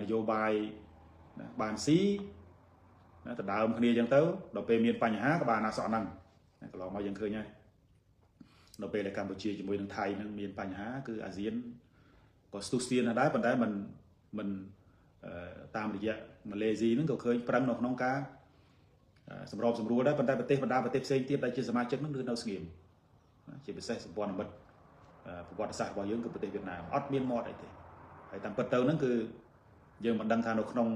នយោបាយបានស៊ីណាដដើមគ្នាអញ្ចឹងទៅដល់ពេលមានបញ្ហាក៏បានអាសក់ហ្នឹងកន្លងមកយើងឃើញហើយដល់ពេលដែលកម្ពុជាជាមួយនឹងថៃនឹងមានបញ្ហាគឺអាស៊ានក៏ស្ទុះស្ទៀនដែរប៉ុន្តែមិនតាមរយៈម៉ាឡេស៊ីហ្នឹងក៏ឃើញប្រឹងនៅក្នុងការសម្របសម្រួលដែរប៉ុន្តែប្រទេសបណ្ដាប្រទេសផ្សេងទៀតដែលជាសមាជិកហ្នឹងគឺនៅស្ងៀមជាពិសេសសម្ព័ន្ធមិត្តប្រវត្តិសាស្ត្ររបស់យើងគឺប្រទេសវៀតណាមអត់មានមាត់អីទេហើយតាមពិតទៅហ្នឹងគឺយើងមិនដឹងថានៅក្នុង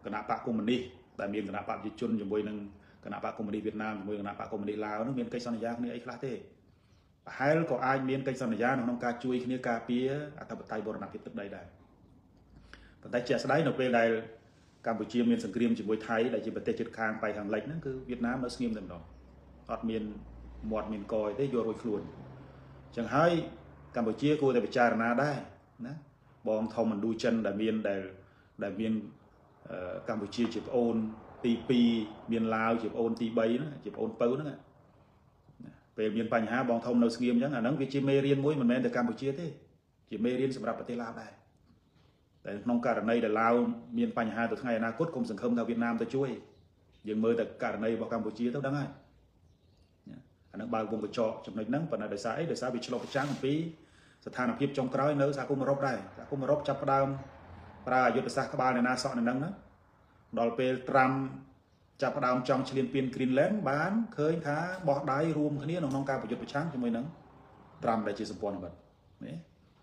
គណៈបកកុម្មុយនីសដែលមានគណៈបកប្រជាជនជាមួយនឹងគណៈបកកុម្មុយនីសវៀតណាមជាមួយគណៈបកកុម្មុយនីសឡាវហ្នឹងមានកិច្ចសន្យាគ្នាអីខ្លះទេប្រហែលក៏អាចមានកិច្ចសន្យានៅក្នុងការជួយគ្នាការពារអធិបតេយ្យបូរណភាពទឹកដីដែរប៉ុន្តែជាក់ស្ដែងនៅពេលដែលកម្ពុជាមានសង្គ្រាមជាមួយថៃដែលជាប្រទេសជិតខាងប៉ែកខាងលិចហ្នឹងគឺវៀតណាមនៅស្ងៀមតែម្ដងអត់មានមាត់មានកយទេយករួចខ្លួនអញ្ចឹងហើយកម្ពុជាគួរតែពិចារណាដែរណាបងធំឥណ្ឌូចិនដែលមានដែលមានកម្ពុជាជាប្អូនទី2មានឡាវជាប្អូនទី3ណាជាប្អូនពៅហ្នឹងពេលមានបញ្ហាបងធំនៅស្ងៀមអញ្ចឹងអាហ្នឹងវាជាមេរៀនមួយមិនមែនតែកម្ពុជាទេជាមេរៀនសម្រាប់ប្រទេសឡាវដែរតែក្នុងករណីដែលឡាវមានបញ្ហាទៅថ្ងៃអនាគតកុំសង្ឃឹមថាវៀតណាមទៅជួយយើងមើលតែករណីរបស់កម្ពុជាទៅដឹងហើយអាហ្នឹងបើកវងកញ្ចក់ចំណុចហ្នឹងប៉ុន្តែដោយសារអីដោយសារវាឆ្លុះបញ្ចាំងអំពីស្ថានភាពចុងក្រោយនៅសហគមន៍អឺរ៉ុបដែរសហគមន៍អឺរ៉ុបចាប់ផ្ដើមប្រើយុទ្ធសាស្ត្រក្បាលអ្នកណាសក់នៅហ្នឹងណាដល់ពេលត្រាំចាប់ផ្ដើមចង់ឈ្លានពាន Greenland បានឃើញថាបោះដៃរួមគ្នាក្នុងការប្រយុទ្ធប្រឆាំងជាមួយនឹងត្រាំដែលជាសម្ព័ន្ធមិត្តនេះ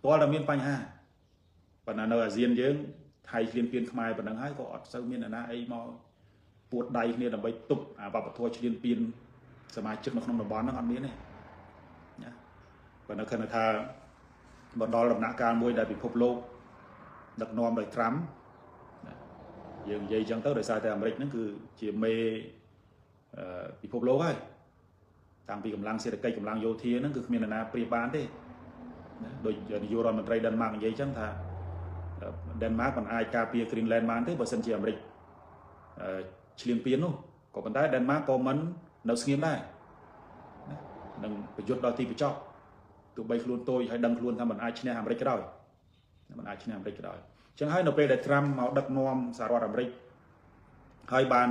ទាល់តែមានបញ្ហាប៉ុន្តែនៅអាស៊ានយើងថៃឈ្លានពានខ្មែរប៉ុណ្ណឹងហើយក៏អត់សូវមានអ្នកណាអីមកពួតដៃគ្នាដើម្បីទប់អាវប្បធម៌ឈ្លានពានសមាជិកនៅក្នុងតំបន់ហ្នឹងអត់មានទេណាប៉ុន្តែឃើញថាមកដល់ដំណាក់កាលមួយដែលពិភពលោកដឹកនាំដោយត្រាំយើងនិយាយចឹងទៅដោយសារតែអាមេរិកហ្នឹងគឺជាមេពិភពលោកហើយតាំងពីកម្លាំងសេដ្ឋកិច្ចកម្លាំងយោធាហ្នឹងគឺគ្មាននរណាប្រៀបបានទេណាដូចនាយករដ្ឋមន្ត្រីដេនម៉ាកនិយាយចឹងថាដេនម៉ាកមិនអាចការពារ Greenland បានទេបើសិនជាអាមេរិកឈ្លានពាននោះក៏ប៉ុន្តែដេនម៉ាកក៏មិននៅស្ងៀមដែរណានឹងប្រយុទ្ធដល់ទីបញ្ចប់ទោះបីខ្លួនតូចហើយដឹងខ្លួនថាមិនអាចឈ្នះអាមេរិកក៏ដោយមិនអាចឈ្នះអាមេរិកក៏ដោយចឹងហើយនៅពេលដែលត្រាំមកដឹកនាំសហរដ្ឋអាមេរិកហើយបាន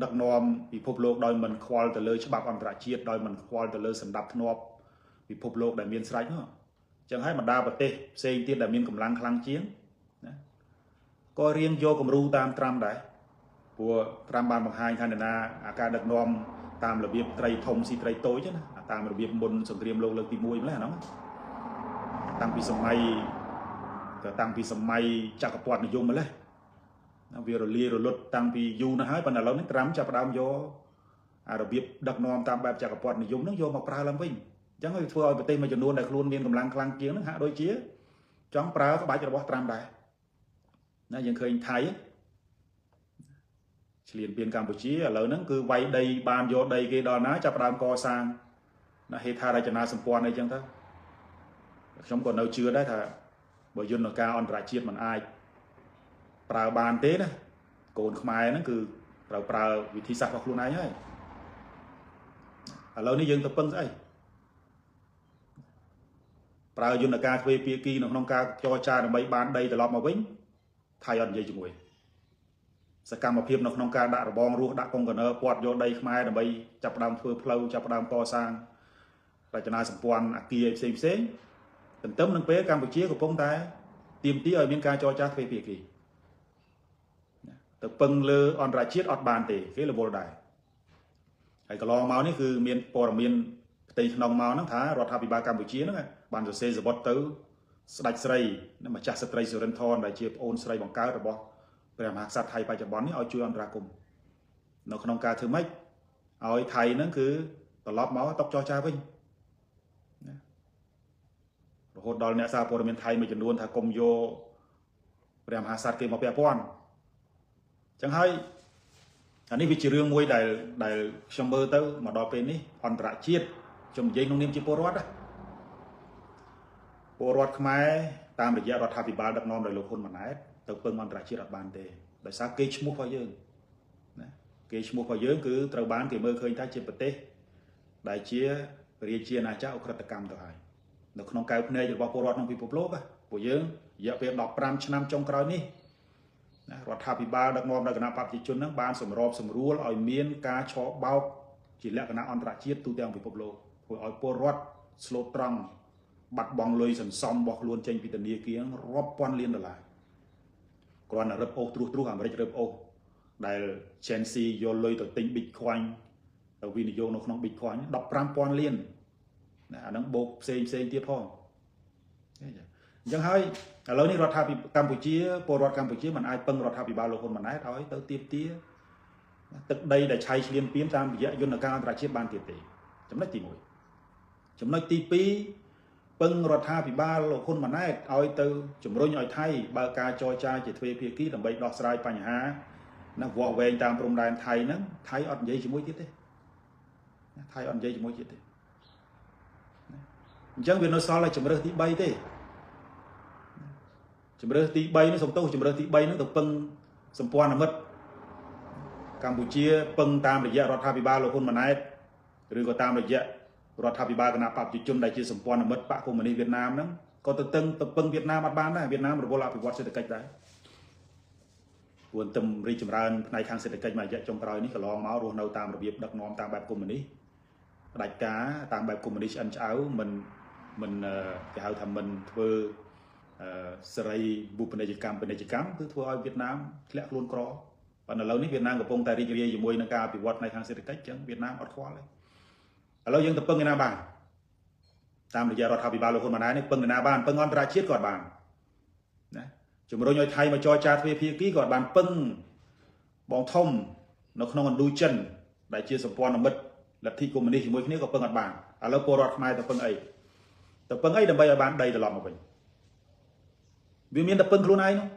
ដឹកនាំពិភពលោកដោយមិនខ្វល់ទៅលើច្បាប់អន្តរជាតិដោយមិនខ្វល់ទៅលើសន្តិភាពពិភពលោកដែលមានស្រេចនោះចឹងហើយបណ្ដាប្រទេសផ្សេងទៀតដែលមានកម្លាំងខ្លាំងជាងណាក៏រៀងយកគំរូតាមត្រាំដែរព្រោះត្រាំបានបង្ហាញថានរណាអាការដឹកនាំតាមរបៀបត្រីធំស៊ីត្រីតូចណាតាមរបៀបមុនសង្គ្រាមលោកលើកទី1ម្ល៉េះហ្នឹងតាំងពីសម័យតាំងពីសម័យចក្រពត្តិនិយមម្លេះវារលាយរលត់តាំងពីយូរណាស់ហើយប៉ុន្តែឥឡូវនេះត្រាំចាប់ផ្ដើមយកអារបៀបដឹកនាំតាមបែបចក្រពត្តិនិយមហ្នឹងយកមកប្រើឡើងវិញអញ្ចឹងវាធ្វើឲ្យប្រទេសមួយចំនួនដែលខ្លួនមានកម្លាំងខ្លាំងជាងហ្នឹងហាក់ដូចជាចង់ប្រើក្បាច់របស់ត្រាំដែរណាយើងឃើញថៃឈ្លានពានកម្ពុជាឥឡូវហ្នឹងគឺវាយដីបានយកដីគេដល់ណាចាប់ផ្ដើមកសាងណាហេដ្ឋារចនាសម្ព័ន្ធអីចឹងទៅខ្ញុំក៏នៅជឿដែរថាបើយន្តការអន្តរជាតិមិនអាចប្រើបានទេណាកូនខ្មែរហ្នឹងគឺត្រូវប្រើវិធីសាស្ត្ររបស់ខ្លួនឯងហើយឥឡូវនេះយើងទៅពឹងស្អីប្រើយន្តការទ្វេភាគីនៅក្នុងការចរចាដើម្បីបានដីត្រឡប់មកវិញថៃអត់និយាយជាមួយសកម្មភាពនៅក្នុងការដាក់របងរស់ដាក់កុងតឺន័រពាត់យកដីខ្មែរដើម្បីចាប់ផ្ដើមធ្វើផ្លូវចាប់ផ្ដើមកសាងរចនាសម្ព័ន្ធអគារផ្សេងផ្សេងទន្ទឹមនឹងពេលកម្ពុជាកំពុងតែទាមទារឲ្យមានការចរចាទ្វេភាគីទៅពឹងលើអន្តរជាតិអត់បានទេគេរវល់ដែរហើយកន្លងមកនេះគឺមានព័ត៌មានផ្ទៃក្នុងមកហ្នឹងថារដ្ឋាភិបាលកម្ពុជាហ្នឹងបានសរសេរសំបុត្រទៅស្ដេចស្រីម្ចាស់ស្ត្រីសុរិនធនដែលជាប្អូនស្រីបង្កើតរបស់ព្រះមហាក្សត្រថៃបច្ចុប្បន្ននេះឲ្យជួយអន្តរាគមន៍នៅក្នុងការធ្វើម៉េចឲ្យថៃហ្នឹងគឺត្រឡប់មកតុកចរចាវិញណារហូតដល់អ្នកសារព័ត៌មានថៃមួយចំនួនថាកុំយកព្រះមហាក្សត្រគេមកពាក់ព័ន្ធចឹងហើយអានេះវាជារឿងមួយដែលខ្ញុំមើលទៅមកដល់ពេលនេះអន្តរជាតិខ្ញុំនិយាយក្នុងនាមជាពលរដ្ឋណាពលរដ្ឋខ្មែរតាមរយៈរដ្ឋាភិបាលដឹកនាំដោយលោកហ៊ុនម៉ាណែតទៅពឹងអន្តរជាតិអត់បានទេដោយសារគេឈ្មោះរបស់យើងណាគេឈ្មោះរបស់យើងគឺត្រូវបានគេមើលឃើញថាជាប្រទេសដែលជារាជាណាចក្រអក្រិតកម្មទៅហើយនៅក្នុងកែវភ្នែករបស់ពលរដ្ឋក្នុងពិភពលោកពួកយើង រយៈពេល15ឆ្នាំចុងក្រោយនេះណារដ្ឋាភិបាលដឹកនាំដោយគណៈបព្វជិជននឹងបានសម្របសម្រួលឲ្យមានការឆបោកជាលក្ខណៈអន្តរជាតិទូទាំងពិភពលោកធ្វើឲ្យពលរដ្ឋស្លូតត្រង់បាត់បង់លុយសន្សំរបស់ខ្លួនចេញពីធនាគាររាប់ពាន់លានដុល្លារគ្រាន់តែរឹបអូសត្រួសត្រាសអាមេរិករឹបអូសដែល Chelsea យកលុយទៅទិញ Bitcoin ទៅវិនិយោគនៅក្នុង Bitcoin 15,000 លានណាអាហ្នឹងបូកផ្សេងផ្សេងទៀតផងអញ្ចឹងហើយឥឡូវនេះរដ្ឋាភិបាលកម្ពុជាពលរដ្ឋកម្ពុជាមិនអាចពឹងរដ្ឋាភិបាលលោកហ៊ុនម៉ាណែតឲ្យទៅទាមទារទឹកដីដែលឆៃឈ្លានពានតាមរយៈយន្តការអន្តរជាតិបានទៀតទេចំណុចទី1ចំណុចទី2ពឹងរដ្ឋាភិបាលលោកហ៊ុនម៉ាណែតឲ្យទៅជំរុញឲ្យថៃបើការចរចាជាទ្វេភាគីដើម្បីដោះស្រាយបញ្ហាណាវាស់វែងតាមព្រំដែនថៃហ្នឹងថៃអត់និយាយជាមួយទៀតទេថៃអត់និយាយជាមួយទៀតទេអញ្ចឹងវានៅសល់តែជំរើសទី3ទេជំរើសទី3នេះសំទោសជំរើសទី3ហ្នឹងទៅពឹងសម្ព័ន្ធមិត្តកម្ពុជាពឹងតាមរយៈរដ្ឋាភិបាលលោកហ៊ុនម៉ាណែតឬក៏តាមរយៈរដ្ឋាភិបាលគណៈបព្វជិជនដែលជាសម្ព័ន្ធមិត្តបកកុម្មុយនីសវៀតណាមហ្នឹងក៏ទៅតឹងទៅពឹងវៀតណាមអត់បានដែរវៀតណាមរវល់អភិវឌ្ឍសេដ្ឋកិច្ចដែរព្រោះទំរីចម្រើនផ្នែកខាងសេដ្ឋកិច្ចមួយរយៈចុងក្រោយនេះកន្លងមករស់នៅតាមរបៀបដឹកនាំតាមបែបកុម្មុយនីសផ្ដាច់ការតាមបែបកុម្មុយនីសឆ្អិនឆ្អៅមិនគេហៅថាមិនធ្វើសេរីបុព្វនិច្ចកម្មពាណិជ្ជកម្មគឺធ្វើឲ្យវៀតណាមធ្លាក់ខ្លួនក្រប៉ុន្តែឥឡូវនេះវៀតណាមកំពុងតែរីករាយជាមួយនឹងការអភិវឌ្ឍផ្នែកខាងសេដ្ឋកិច្ចអញ្ចឹងវៀតណាមអត់ខ្វល់ទេឥឡូវយើងទៅពឹងឯណាបានតាមរយៈរដ្ឋាភិបាលលោកហ៊ុនម៉ាណែតនេះពឹងឯណាបានពឹងអន្តរជាតិក៏បានណាជំរុញឲ្យថៃមកចរចាទ្វេភាគីក៏បានពឹងបងធំនៅក្នុងឥណ្ឌូចិនដែលជាសម្ព័ន្ធមិត្តលទ្ធិកុម្មុយនីសជាមួយគ្នាក៏ពឹងអត់បានឥឡូវពលរដ្ឋខ្មែរទៅពឹងអីទៅពឹងអីដើម្បីឲ្យបានដីត្រឡប់មកវិញវាមានតែពឹងខ្លួនឯងនោះ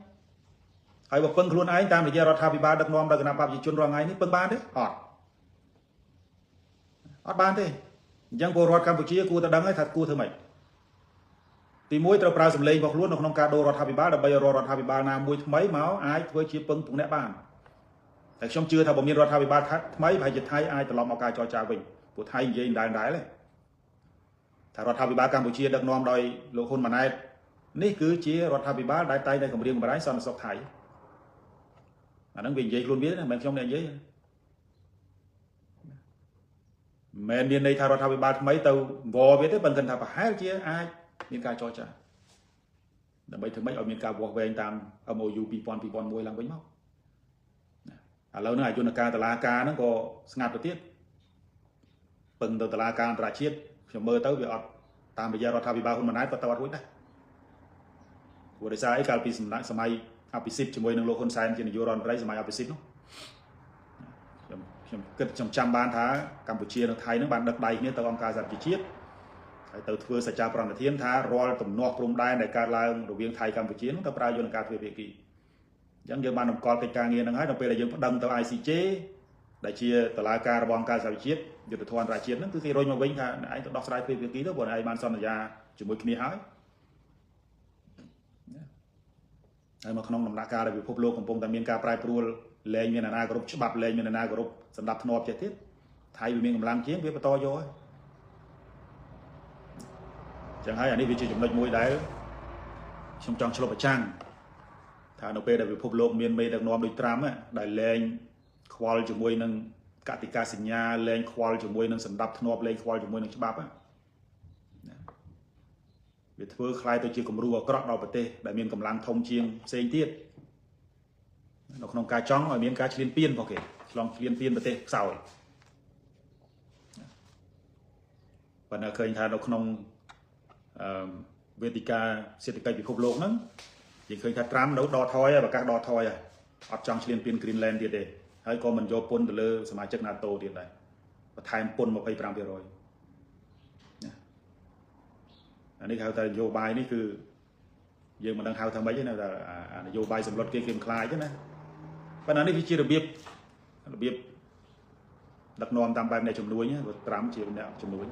ហើយបើពឹងខ្លួនឯងតាមរយៈរដ្ឋាភិបាលដឹកនាំដោយគណៈបព្វជិជនរាល់ថ្ងៃនេះពឹងបានទេអត់អត់បានទេអញ្ចឹងពលរដ្ឋកម្ពុជាគួរតែដឹងហើយថាគួរធ្វើម៉េចទី1ត្រូវប្រើសម្លេងរបស់ខ្លួននៅក្នុងការដូររដ្ឋាភិបាលដើម្បីឲ្យរដ្ឋាភិបាលណាមួយថ្មីមកអាចធ្វើជាពឹងពងអ្នកបានតែខ្ញុំជឿថាបើមានរដ្ឋាភិបាលថ្មីប្រហែលជាថៃអាចត្រឡប់មកការចរចាវិញព្រោះថៃនិយាយដែរដែរថារដ្ឋាភិបាលកម្ពុជាដឹកនាំដោយលោកហ៊ុនម៉ាណែតនេះគឺជារដ្ឋាភិបាលដែលតែងតែគម្រាមកំហែងសន្តិសុខថៃអាហ្នឹងវានិយាយខ្លួនវាណាមិនមែនខ្ញុំអ្នកនិយាយមិនមានន័យថារដ្ឋាភិបាលថ្មីទៅវវាទេប៉ុន្តែថាប្រហែលជាអាចមានការចរចាដើម្បីធ្វើម៉េចឲ្យមានការវាស់វែងតាម MOU 2000 2001ឡើងវិញមកឥឡូវហ្នឹងអាយន្តការតឡាការហ្នឹងក៏ស្ងាត់ទៅទៀតពឹងទៅតឡាការអន្តរជាតិខ្ញុំមើលទៅវាអត់តាមរយៈរដ្ឋាភិបាលហ៊ុនម៉ាណែតក៏ទៅអត់រួចដែរព្រោះដោយសារអីកាលពីសម្ដេចសម័យអភិសិទ្ធជាមួយនឹងលោកហ៊ុនសែនជានាយករដ្ឋមន្ត្រីសម័យអភិសិទ្ធនោះខ្ញុំគិតខ្ញុំចាំបានថាកម្ពុជានិងថៃនឹងបានដឹកដៃគ្នាទៅអង្គការសហប្រជាជាតិហើយទៅធ្វើសច្ចាប្រណិធានថារាល់ទំនាស់ព្រំដែនដែលកើតឡើងរវាងថៃកម្ពុជានឹងទៅប្រើយន្តការទ្វេភាគីអញ្ចឹងយើងបានតម្កល់កិច្ចការងារហ្នឹងហើយដល់ពេលដែលយើងប្តឹងទៅ ICJ ដែលជាតុលាការរបស់អង្គការសហប្រជាជាតិយុត្តិធម៌អន្តរជាតិហ្នឹងគឺគេរុញមកវិញថាឯងទៅដោះស្រាយទ្វេភាគីទៅព្រោះឯងបានសន្យាជាមួយគ្នាហើយហើយមកក្នុងដំណាក់កាលដែលពិភពលោកកំពុងតែមានការប្រែប្រួលលែងមានអាណាគោរពច្បាប់លែងមានអាណាគោរពសម្ដាប់ធ្នាប់ចេះទៀតថៃវាមានកម្លាំងជាងវាបន្តយកហើយចឹងហើយអានេះវាជាចំណុចមួយដែលខ្ញុំចង់ឆ្លុះបញ្ចាំងថានៅពេលដែលពិភពលោកមានមេដឹកនាំដូចត្រាំដែលលែងខ្វល់ជាមួយនឹងកតិកាសញ្ញាលែងខ្វល់ជាមួយនឹងសម្ដាប់ធ្នាប់លែងខ្វល់ជាមួយនឹងច្បាប់ណាវាធ្វើคล้ายទៅជាគំរូអាក្រក់ដល់ប្រទេសដែលមានកម្លាំងធំជាងផ្សេងទៀតនៅក្នុងការចង់ឲ្យមានការឈ្លានពានរបស់គេឆ្លងឈ្លានពានប្រទេសខ្សោយប៉ុន្តែឃើញថានៅក្នុងវេទិកាសេដ្ឋកិច្ចពិភពលោកហ្នឹងយើងឃើញថាត្រាំនៅដកថយហើយប្រកាសដកថយហើយអត់ចង់ឈ្លានពាន Greenland ទៀតទេហើយក៏មិនយកពន្ធទៅលើសមាជិក NATO ទៀតដែរបន្ថែមពន្ធ 25% ណាអានេះគេហៅថានយោបាយនេះគឺយើងមិនដឹងហៅថាម៉េចទេណាថានយោបាយសម្លុតគេគេមិនខ្លាចទេណាប៉ុន្តែនេះវាជារបៀបដឹកនាំតាមបែបអ្នកជំនួញព្រោះត្រាំជាអ្នកជំនួញ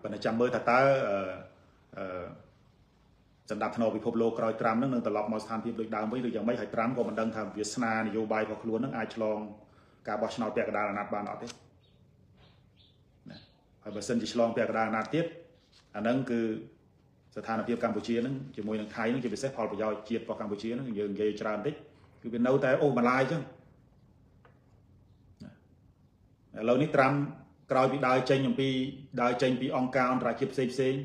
ប៉ុន្តែចាំមើលថាតើសម្ដាប់ធ្នាប់ពិភពលោកក្រោយត្រាំនឹងត្រឡប់មកស្ថានភាពដូចដើមវិញឬយ៉ាងម៉េចហើយត្រាំក៏មិនដឹងថាវាសនានយោបាយរបស់ខ្លួននឹងអាចឆ្លងការបោះឆ្នោតពាក់កណ្ដាលអាណត្តិបានអត់ទេណាហើយបើសិនជាឆ្លងពាក់កណ្ដាលអាណត្តិទៀតអាហ្នឹងគឺ ស្ថានភាពកម្ពុជាហ្នឹងជាមួយនឹងថៃហ្នឹងជាពិសេសផលប្រយោជន៍ជាតិរបស់កម្ពុជាហ្នឹងយើងនិយាយច្រើនតិចគឺវានៅតែអូសបន្លាយអញ្ចឹងឥឡូវនេះត្រាំក្រោយពីដើរចេញអំពីដើរចេញពីអង្គការអន្តរជាតិផ្សេងផ្សេង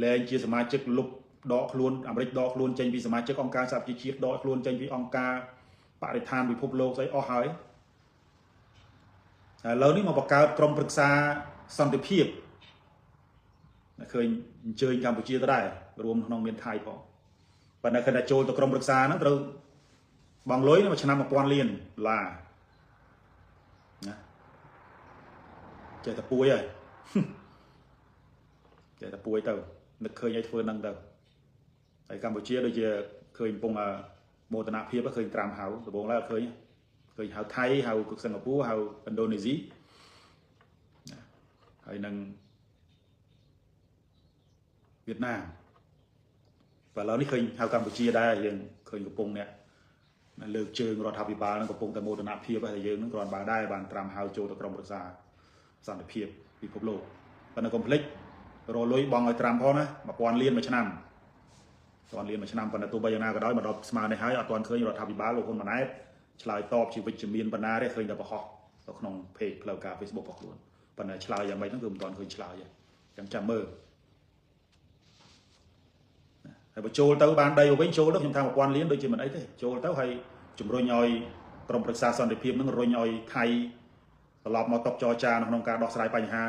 លែងជាសមាជិកលុបដកខ្លួនអាមេរិកដកខ្លួនចេញពីសមាជិកអង្គការសហប្រជាជាតិដកខ្លួនចេញពីអង្គការបរិស្ថានពិភពលោកស្អីអស់ហើយឥឡូវនេះមកបង្កើតក្រុមប្រឹក្សាសន្តិភាពឃើញអញ្ជើញកម្ពុជាទៅដែររួមក្នុងមានថៃផងប៉ុន្តែខណៈចូលទៅក្រុមប្រឹក្សាហ្នឹងត្រូវបង់លុយមួយឆ្នាំ1000លានដុល្លារណាចេះតែពួយហើយចេះតែពួយទៅនឹកឃើញឲ្យធ្វើហ្នឹងទៅហើយកម្ពុជាដូចជាឃើញកំពុងមោទនភាពឃើញត្រាំហៅដំបូងឡើយឃើញហៅថៃហៅសិង្ហបុរីហៅឥណ្ឌូនេស៊ីហើយនឹងវៀតណាមបើឥឡូវនេះឃើញហៅកម្ពុជាដែរយើងឃើញកំពុងអ្នកលើកជើងរដ្ឋាភិបាលនឹងកំពុងតែមោទនភាពហើយយើងនឹងគ្រាន់បើដែរបានត្រាំហៅចូលទៅក្រុមប្រឹក្សាសន្តិភាពពិភពលោកប៉ុន្តែកុំភ្លេចរលុយបងឲ្យត្រាំផងណា1000លានមួយឆ្នាំ1000លានមួយឆ្នាំប៉ុន្តែទោះបីយ៉ាងណាក៏ដោយមកដល់ស្មើនេះហើយអត់ទាន់ឃើញរដ្ឋាភិបាលលោកហ៊ុនម៉ាណែតឆ្លើយតបជាវិជ្ជមានបណ្ណាទេឃើញតែបង្ហោះទៅក្នុង page ផ្លូវការ Facebook របស់ខ្លួនប៉ុន្តែឆ្លើយយ៉ាងម៉េចហ្នឹងគឺមិនទាន់ឃើញឆ្លើយទេចាំចាំមើលហើយបើចូលទៅបានដីវិញចូលទៅខ្ញុំថា1000លានដូចជាមិនអីទេចូលទៅហើយជំរុញឲ្យក្រុមប្រឹក្សាសន្តិភាពនឹងរុញឲ្យថៃត្រឡប់មកតុចរចានៅក្នុងការដោះស្រាយបញ្ហា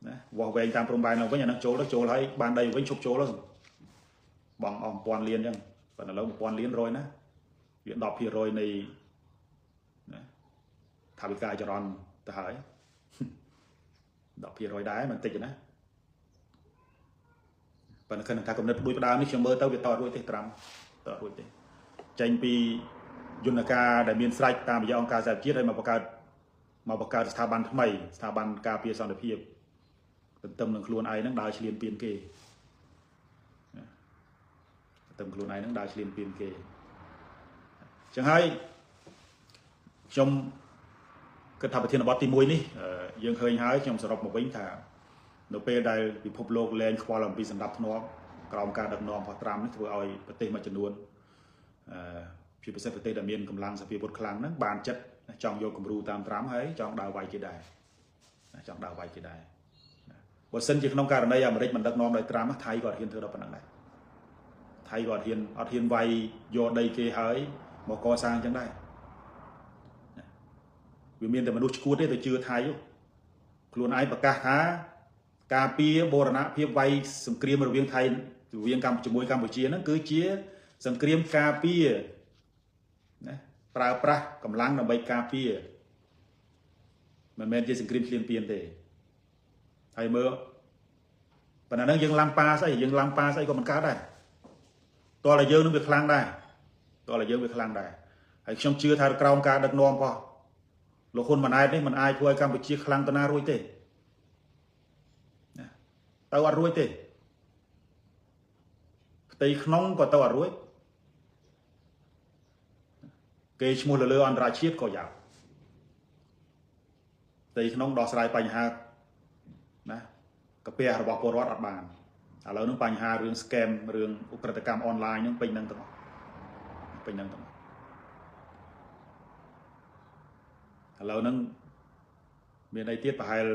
ណាវាស់វែងតាមព្រំដែនឡើងវិញអានឹងចូលទៅចូលហើយបានដីវិញឈប់ចូលទៅបងអស់1000លានអញ្ចឹងប៉ុន្តែឥឡូវ1000លានរយណាវា10%នៃណាថវិកាចរន្តទៅហើយ10%ដែរមិនតិចណាប៉ុន្តែគិតថាគំនិតផ្ដួចផ្ដើមនេះខ្ញុំមើលទៅវាតរួចទេត្រាំតរួចទេចេញពីយន្តការដែលមានស្រេចតាមរយៈអង្គការសហជាតិហើយមកបង្កើតស្ថាប័នថ្មីស្ថាប័នការពារសន្តិភាពទន្ទឹមនឹងខ្លួនឯងហ្នឹងដើរឈ្លានពានគេទន្ទឹមខ្លួនឯងហ្នឹងដើរឈ្លានពានគេអញ្ចឹងហើយខ្ញុំគិតថាប្រធានបទទី1នេះយើងឃើញហើយខ្ញុំសរុបមកវិញថានៅពេលដែលពិភពលោកលែងខ្វល់អំពីសម្ដាប់ធ្នាប់ក្រោមការដឹកនាំរបស់ត្រាំនេះធ្វើឲ្យប្រទេសមួយចំនួនជាពិសេសប្រទេសដែលមានកម្លាំងសភាវុធខ្លាំងហ្នឹងបានចិត្តចង់យកគំរូតាមត្រាំហើយចង់ដើរវាយគេដែរចង់ដើរវាយគេដែរបើសិនជាក្នុងករណីអាមេរិកមិនដឹកនាំដោយត្រាំថៃក៏អត់ហ៊ានធ្វើដល់ប៉ុណ្ណឹងដែរថៃក៏អត់ហ៊ានវាយយកដីគេហើយមកកសាងអញ្ចឹងដែរវាមានតែមនុស្សឈួតទេទៅជឿថៃខ្លួនឯងប្រកាសថាការពារបូរណភាពវាយសង្គ្រាមរវាងថៃរវាងកម្ពុជាជាមួយកម្ពុជាហ្នឹងគឺជាសង្គ្រាមការពារណាប្រើប្រាស់កម្លាំងដើម្បីការពារមិនមែនជាសង្គ្រាមឈ្លានពានទេហើយមើលប៉ុន្តែហ្នឹងយើងឡាំប៉ាស្អីយើងឡាំប៉ាស្អីក៏មិនកើតដែរតោះតែយើងនឹងវាខ្លាំងដែរតោះតែយើងវាខ្លាំងដែរហើយខ្ញុំជឿថាក្រោមការដឹកនាំរបស់លោកហ៊ុនម៉ាណែតនេះមិនអាចធ្វើឲ្យកម្ពុជាខ្លាំងទៅណារួចទេទៅអត់រួចទេផ្ទៃក្នុងក៏ទៅអត់រួចគេឈ្មោះលើអន្តរជាតិក៏យ៉ាប់ផ្ទៃក្នុងដោះស្រាយបញ្ហាណាកាពះរបស់ពលរដ្ឋអត់បានឥឡូវនឹងបញ្ហារឿង scam រឿងឧក្រិដ្ឋកម្មអនឡាញនឹងពេញនឹងទាំងអស់ពេញនឹងទាំងអស់ឥឡូវនឹងមានអីទៀតប្រហែល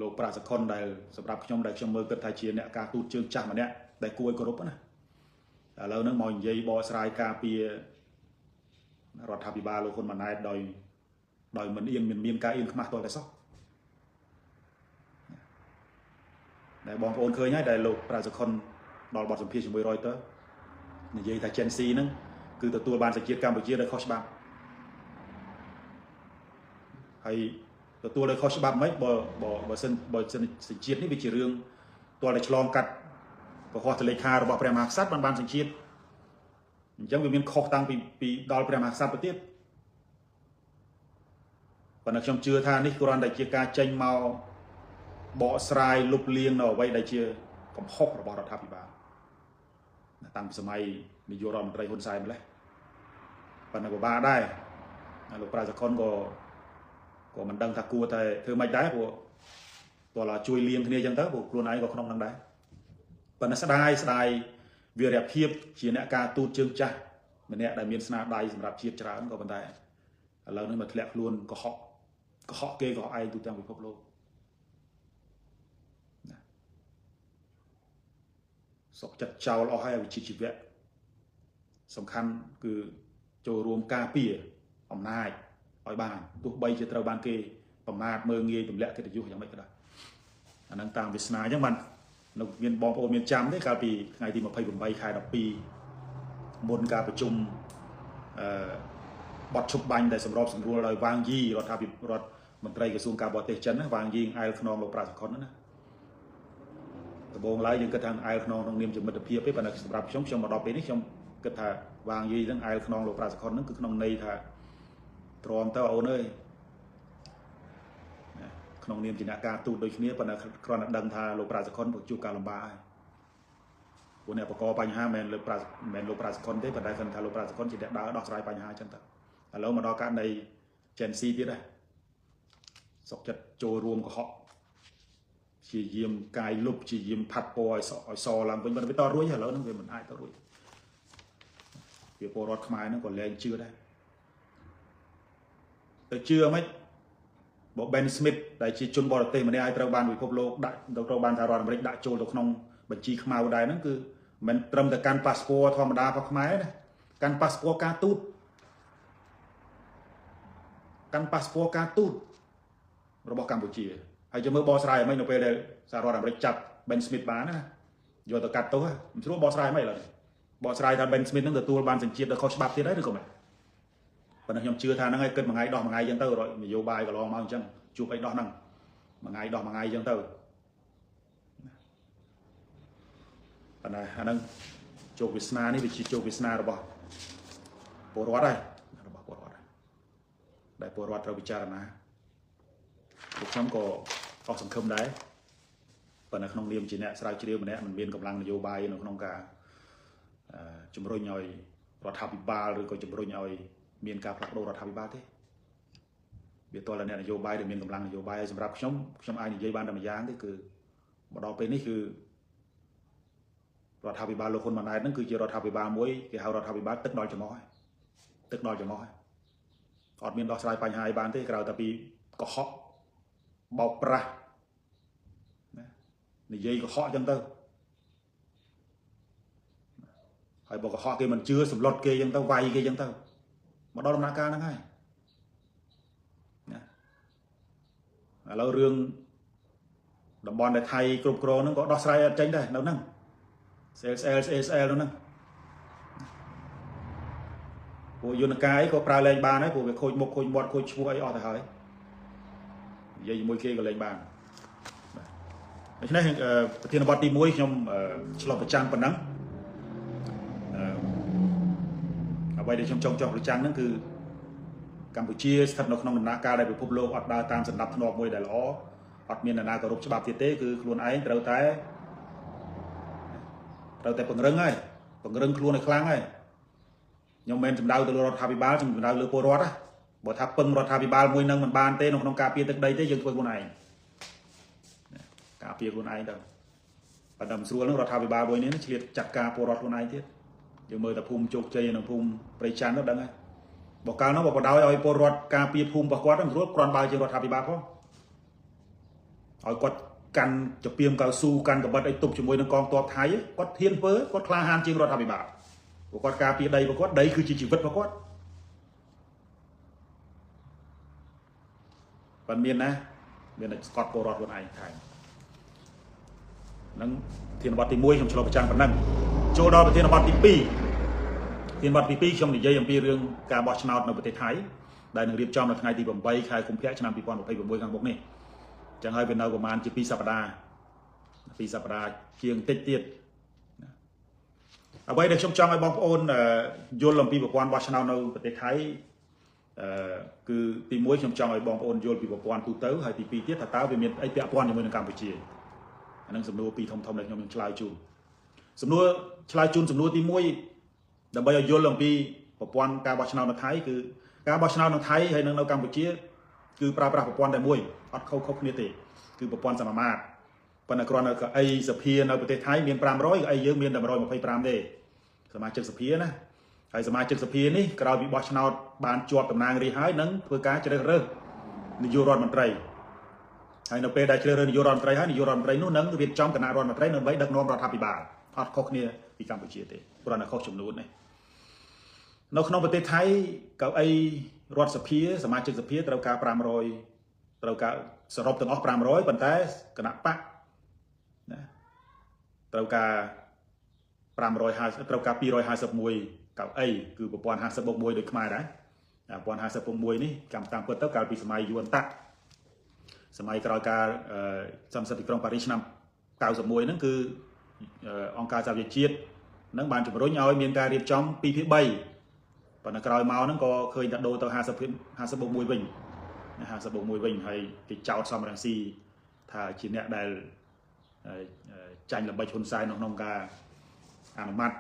លោកប្រាក់សខុនដែលសម្រាប់ខ្ញុំដែលខ្ញុំមើលគិតថាជាអ្នកការទូតជើងចាស់ម្នាក់ដែលគួរឲ្យគោរពណាឥឡូវហ្នឹងមកនិយាយបកស្រាយការពាររដ្ឋាភិបាលលោកហ៊ុនម៉ាណែតដោយមិនអៀនមិនមានការអៀនខ្មាស់ទាល់តែសោះដែលបងប្អូនឃើញហើយដែលលោកប្រាក់សខុនដល់បទសម្ភាសន៍ជាមួយ Reuters និយាយថា Gen Z ហ្នឹងគឺទទួលបានសញ្ជាតិកម្ពុជាដោយខុសច្បាប់ហើយទទួលដោយខុសច្បាប់មិនបើសិនសញ្ជាតិនេះវាជារឿងទាល់តែឆ្លងកាត់ប្រហោះទលេខារបស់ព្រះមហាក្សត្របានសញ្ជាតិអញ្ចឹងវាមានខុសតាំងពីដល់ព្រះមហាក្សត្រទៅទៀតប៉ុន្តែខ្ញុំជឿថានេះគ្រាន់តែជាការចេញមកបកស្រាយលុបលាងនៅអ្វីដែលជាកំហុសរបស់រដ្ឋាភិបាលតាំងពីសម័យនាយករដ្ឋមន្ត្រីហ៊ុនសែនម្លេះប៉ុន្តែពិបាកដែរលោកប្រាសខុនក៏មិនដឹងថាគួរតែធ្វើម៉េចដែរព្រោះ តើជួយលៀងគ្នាអញ្ចឹងទៅព្រោះខ្លួនឯងក៏ក្នុងនឹងដែរប៉ុន្តែស្ដាយវីរភាពជាអ្នកការទូតជើងចាស់ម្នាក់ដែលមានស្នាដៃសម្រាប់ជាតិច្រើនក៏ប៉ុន្តែឥឡូវនេះមកធ្លាក់ខ្លួនកុហកគេកុហកឯងទូទាំងពិភពលោកណាសុកចិត្តចោលអស់ហើយវិជ្ជាជីវៈសំខាន់គឺចូលរួមការពារអំណាចឲ្យបានទោះបីជាត្រូវបានគេប្រមាថមើលងាយទម្លាក់កិត្តិយសយ៉ាងម៉េចក៏ដោយអានឹងតាមវាសនាអញ្ចឹងបាននៅមានបងប្អូនមានចាំទេកាលពីថ្ងៃទី28ខែ12មុនការប្រជុំបទឈប់បាញ់ដែលសម្របសម្រួលដោយវ៉ាងយីរដ្ឋាភិបាលរដ្ឋមន្ត្រីក្រសួងការបរទេសចិនណាវ៉ាងយីអែលខ្នងលោកប្រាសុខុនណាដំបូងឡើយយើងគិតថាអែលខ្នងក្នុងនាមជាមិត្តភាពទេប៉ុន្តែសម្រាប់ខ្ញុំមកដល់ពេលនេះខ្ញុំគិតថាវ៉ាងយីហ្នឹងអែលខ្នងលោកប្រាសុខុនហ្នឹងគឺក្នុងន័យថាទ្រាំទៅអូនអើយក្នុងនាមជាអ្នកការទូតដូចគ្នាប៉ុន្តែគ្រាន់តែដឹងថាលោកប្រាសុខុនជួបការលំបាកហើយពួកអ្នកបកបញ្ហាមិនមែនលោកប្រាសុខុនទេប៉ុន្តែគាត់ថាលោកប្រាសុខុនជាអ្នកដើរដោះស្រាយបញ្ហាអញ្ចឹងទៅឥឡូវមកដល់ករណី Gen Z ទៀតដែរសុកចិត្តចូលរួមកុហកជាយាមកាយលុបជាយាមផាត់ពណ៌ឲ្យសឡើងវិញមិនវាតរួចឥឡូវហ្នឹងវាមិនអាចតរួចវាពលរដ្ឋខ្មែរហ្នឹងក៏លែងជឿដែរទៅជឿមិនបើ Ben Smith ដែលជាជនបរទេសម្នាក់ឲ្យត្រូវបានពិភពលោកដាក់ត្រូវបានសហរដ្ឋអាមេរិកដាក់ចូលទៅក្នុងបញ្ជីខ្មៅដែរហ្នឹងគឺមិនត្រឹមតែកាន់ប៉ាសពតធម្មតារបស់ខ្មែរណាកាន់ប៉ាសពតការទូតកាន់ប៉ាសពតការទូតរបស់កម្ពុជាហើយយើងមើលបកស្រាយឲ្យមិននៅពេលដែលសហរដ្ឋអាមេរិកចាប់ Ben Smith បានណាយកទៅកាត់ទោសមិនស្រួលបកស្រាយមិនឥឡូវបកស្រាយថា Ben Smith ហ្នឹងទទួលបានសញ្ជាតិដោយខុសច្បាប់ទៀតហើយឬក៏មិនប៉ុន្តែខ្ញុំជឿថាហ្នឹងឲ្យគិតមួយថ្ងៃដោះមួយថ្ងៃអញ្ចឹងទៅនយោបាយកន្លងមកអញ្ចឹងជួបអីដោះហ្នឹងមួយថ្ងៃដោះមួយថ្ងៃអញ្ចឹងទៅប៉ុន្តែអាហ្នឹងជោគវាសនានេះវាជាជោគវាសនារបស់ពលរដ្ឋហើយរបស់ពលរដ្ឋដែលពលរដ្ឋត្រូវពិចារណាពួកខ្ញុំក៏អស់សង្ឃឹមដែរប៉ុន្តែក្នុងនាមជាអ្នកស្រាវជ្រាវម្នាក់មិនមានកម្លាំងនយោបាយនៅក្នុងការជំរុញឲ្យរដ្ឋាភិបាលឬក៏ជំរុញឲ្យមានការផ្លាស់ប្ដូររដ្ឋាភិបាលទេវាតើអ្នកនយោបាយដែលមានកម្លាំងនយោបាយហើយសម្រាប់ខ្ញុំអាចនិយាយបានតែម្យ៉ាងទេគឺមកដល់ពេលនេះគឺរដ្ឋាភិបាលលោកហ៊ុនម៉ាណែតហ្នឹងគឺជារដ្ឋាភិបាលមួយគេហៅរដ្ឋាភិបាលទឹកដល់ច្រមុះហើយទឹកដល់ច្រមុះហើយអត់មានដោះស្រាយបញ្ហាឲ្យបានទេក្រៅតែពីកុហកបោកប្រាស់ណានិយាយកុហកអញ្ចឹងទៅហើយបើកុហកគេមិនជឿសម្លុតគេអញ្ចឹងទៅវាយគេអញ្ចឹងទៅមកដល់ដំណាក់កាលហ្នឹងហើយណាឥឡូវរឿងតំបន់ដែលថៃគ្រប់គ្រងហ្នឹងក៏ដោះស្រាយអត់ចេញដែរនៅហ្នឹង CSL នោះហ្នឹងពួកយន្តការអីក៏ប្រើលែងបានដែរព្រោះវាខូចមុខខូចមាត់ខូចឈ្មោះអីអស់ទៅហើយនិយាយជាមួយគេក៏លែងបានបាទដូច្នេះប្រធានបទទី1ខ្ញុំឆ្លុះប្រចាំប៉ុណ្ណឹងអ្វីដែលខ្ញុំចង់ចុះប្រចាំហ្នឹងគឺកម្ពុជាស្ថិតនៅក្នុងដំណាក់កាលដែលពិភពលោកអត់ដើរតាមសន្តិភាពមួយដែលល្អអត់មាននរណាគោរពច្បាប់ទៀតទេគឺខ្លួនឯងត្រូវតែពង្រឹងហើយពង្រឹងខ្លួនឲ្យខ្លាំងហើយខ្ញុំមិនសំដៅទៅលើរដ្ឋាភិបាលខ្ញុំសំដៅលើពលរដ្ឋណាបើថាពឹងរដ្ឋាភិបាលមួយនឹងមិនបានទេនៅក្នុងការពារទឹកដីទេយើងធ្វើខ្លួនឯងការពារខ្លួនឯងទៅប៉ុន្តែមិនស្រួលនឹងរដ្ឋាភិបាលមួយនេះឆ្លៀតចាត់ការពលរដ្ឋខ្លួនឯងទៀតយើងមើលតែភូមិជោគជ័យនិងភូមិព្រៃច័ន្ទទៅដឹងហើយបើកាលនោះបើបដ ாய் ឲ្យពលរដ្ឋការពារភូមិរបស់គាត់មិនស្រួលគ្រាន់បើជារដ្ឋាភិបាលផងឲ្យគាត់កាន់ចពីមកៅស៊ូកាន់កបិតអីទប់ជាមួយនឹងកងទ័ពថៃគាត់ហ៊ានធ្វើគាត់ក្លាហានជាងរដ្ឋាភិបាលព្រោះគាត់ការពារដីរបស់គាត់ដីគឺជាជីវិតរបស់គាត់ប៉ុន្តែមានណាមានតែស្កត់ពលរដ្ឋខ្លួនឯងថែមហ្នឹងធានបទទី1ខ្ញុំឆ្លុះប្រចាំប៉ុណ្ណឹងចូលដល់ប្រធានបទទី2ធានបទទី2ខ្ញុំនិយាយអំពីរឿងការបោះឆ្នោតនៅប្រទេសថៃដែលនឹងរៀបចំនៅថ្ងៃទី8ខែកុម្ភៈឆ្នាំ2026ខាងមុខនេះចឹងហើយវានៅប្រហែលជា2សប្តាហ៍2សប្តាហ៍ជាងតិចទៀតអ្វីដែលខ្ញុំចង់ឲ្យបងប្អូនយល់អំពីប្រព័ន្ធបោះឆ្នោតនៅប្រទេសថៃគឺទី1ខ្ញុំចង់ឲ្យបងប្អូនយល់ពីប្រព័ន្ធទូទៅហើយទី2ទៀតថាតើវាមានអីពាក់ព័ន្ធជាមួយនឹងកម្ពុជាអានឹងសំណួរពីរធំៗដែលខ្ញុំនឹងឆ្លើយជូនសំណួរឆ្លើយជូនសំណួរទី1ដើម្បីឲ្យយល់អំពីប្រព័ន្ធការបោះឆ្នោតនៅថៃគឺការបោះឆ្នោតនៅថៃហើយនិងនៅកម្ពុជាគឺប្រើប្រាស់ប្រព័ន្ធតែមួយអត់ខុសគ្នាទេ គឺប្រព័ន្ធសមាមាត្រប៉ុន្តែគ្រាន់តែកៅអីសភានៅប្រទេសថៃមាន500កៅអីយើងមានតែ125ទេសមាជិកសភាណាហើយសមាជិកសភានេះក្រោយពីបោះឆ្នោតបានជាប់តំណាងរាស្ត្រហើយនឹងធ្វើការជ្រើសរើសនាយករដ្ឋមន្ត្រីហើយនៅពេលដែលជ្រើសរើសនាយករដ្ឋមន្ត្រីហើយនាយករដ្ឋមន្ត្រីនោះនឹងរៀបចំគណៈរដ្ឋមន្ត្រីដើម្បីដឹកនាំរដ្ឋាភិបាលអត់ខុសគ្នាពីកម្ពុជាទេគ្រាន់តែខុសចំនួននេះនៅក្នុងប្រទេសថៃកៅអីរដ្ឋសភាសមាជិកសភាត្រូវការ500ត្រូវការសរុបទាំងអស់500ប៉ុន្តែគណៈបកណាត្រូវការ550ត្រូវការ251កៅអីគឺប្រព័ន្ធ50បូក1ដូចខ្មែរដែរប្រព័ន្ធ50បូក1នេះកម្មតាមពិតទៅកាលពីសម័យយួនតាក់សម័យក្រោយការសន្និសីទទីក្រុងប៉ារីសឆ្នាំ91ហ្នឹងគឺអង្គការសហប្រជាជាតិនឹងបានជំរុញឲ្យមានការរៀបចំ2/3ប៉ុន្តែក្រោយមកហ្នឹងក៏ឃើញតែដូរទៅ50បូក1វិញ50បូក1វិញហើយគេចោទសំរងស៊ីថាជាអ្នកដែលចាញ់ល្បិចហ៊ុនសែននៅក្នុងការអនុម័ត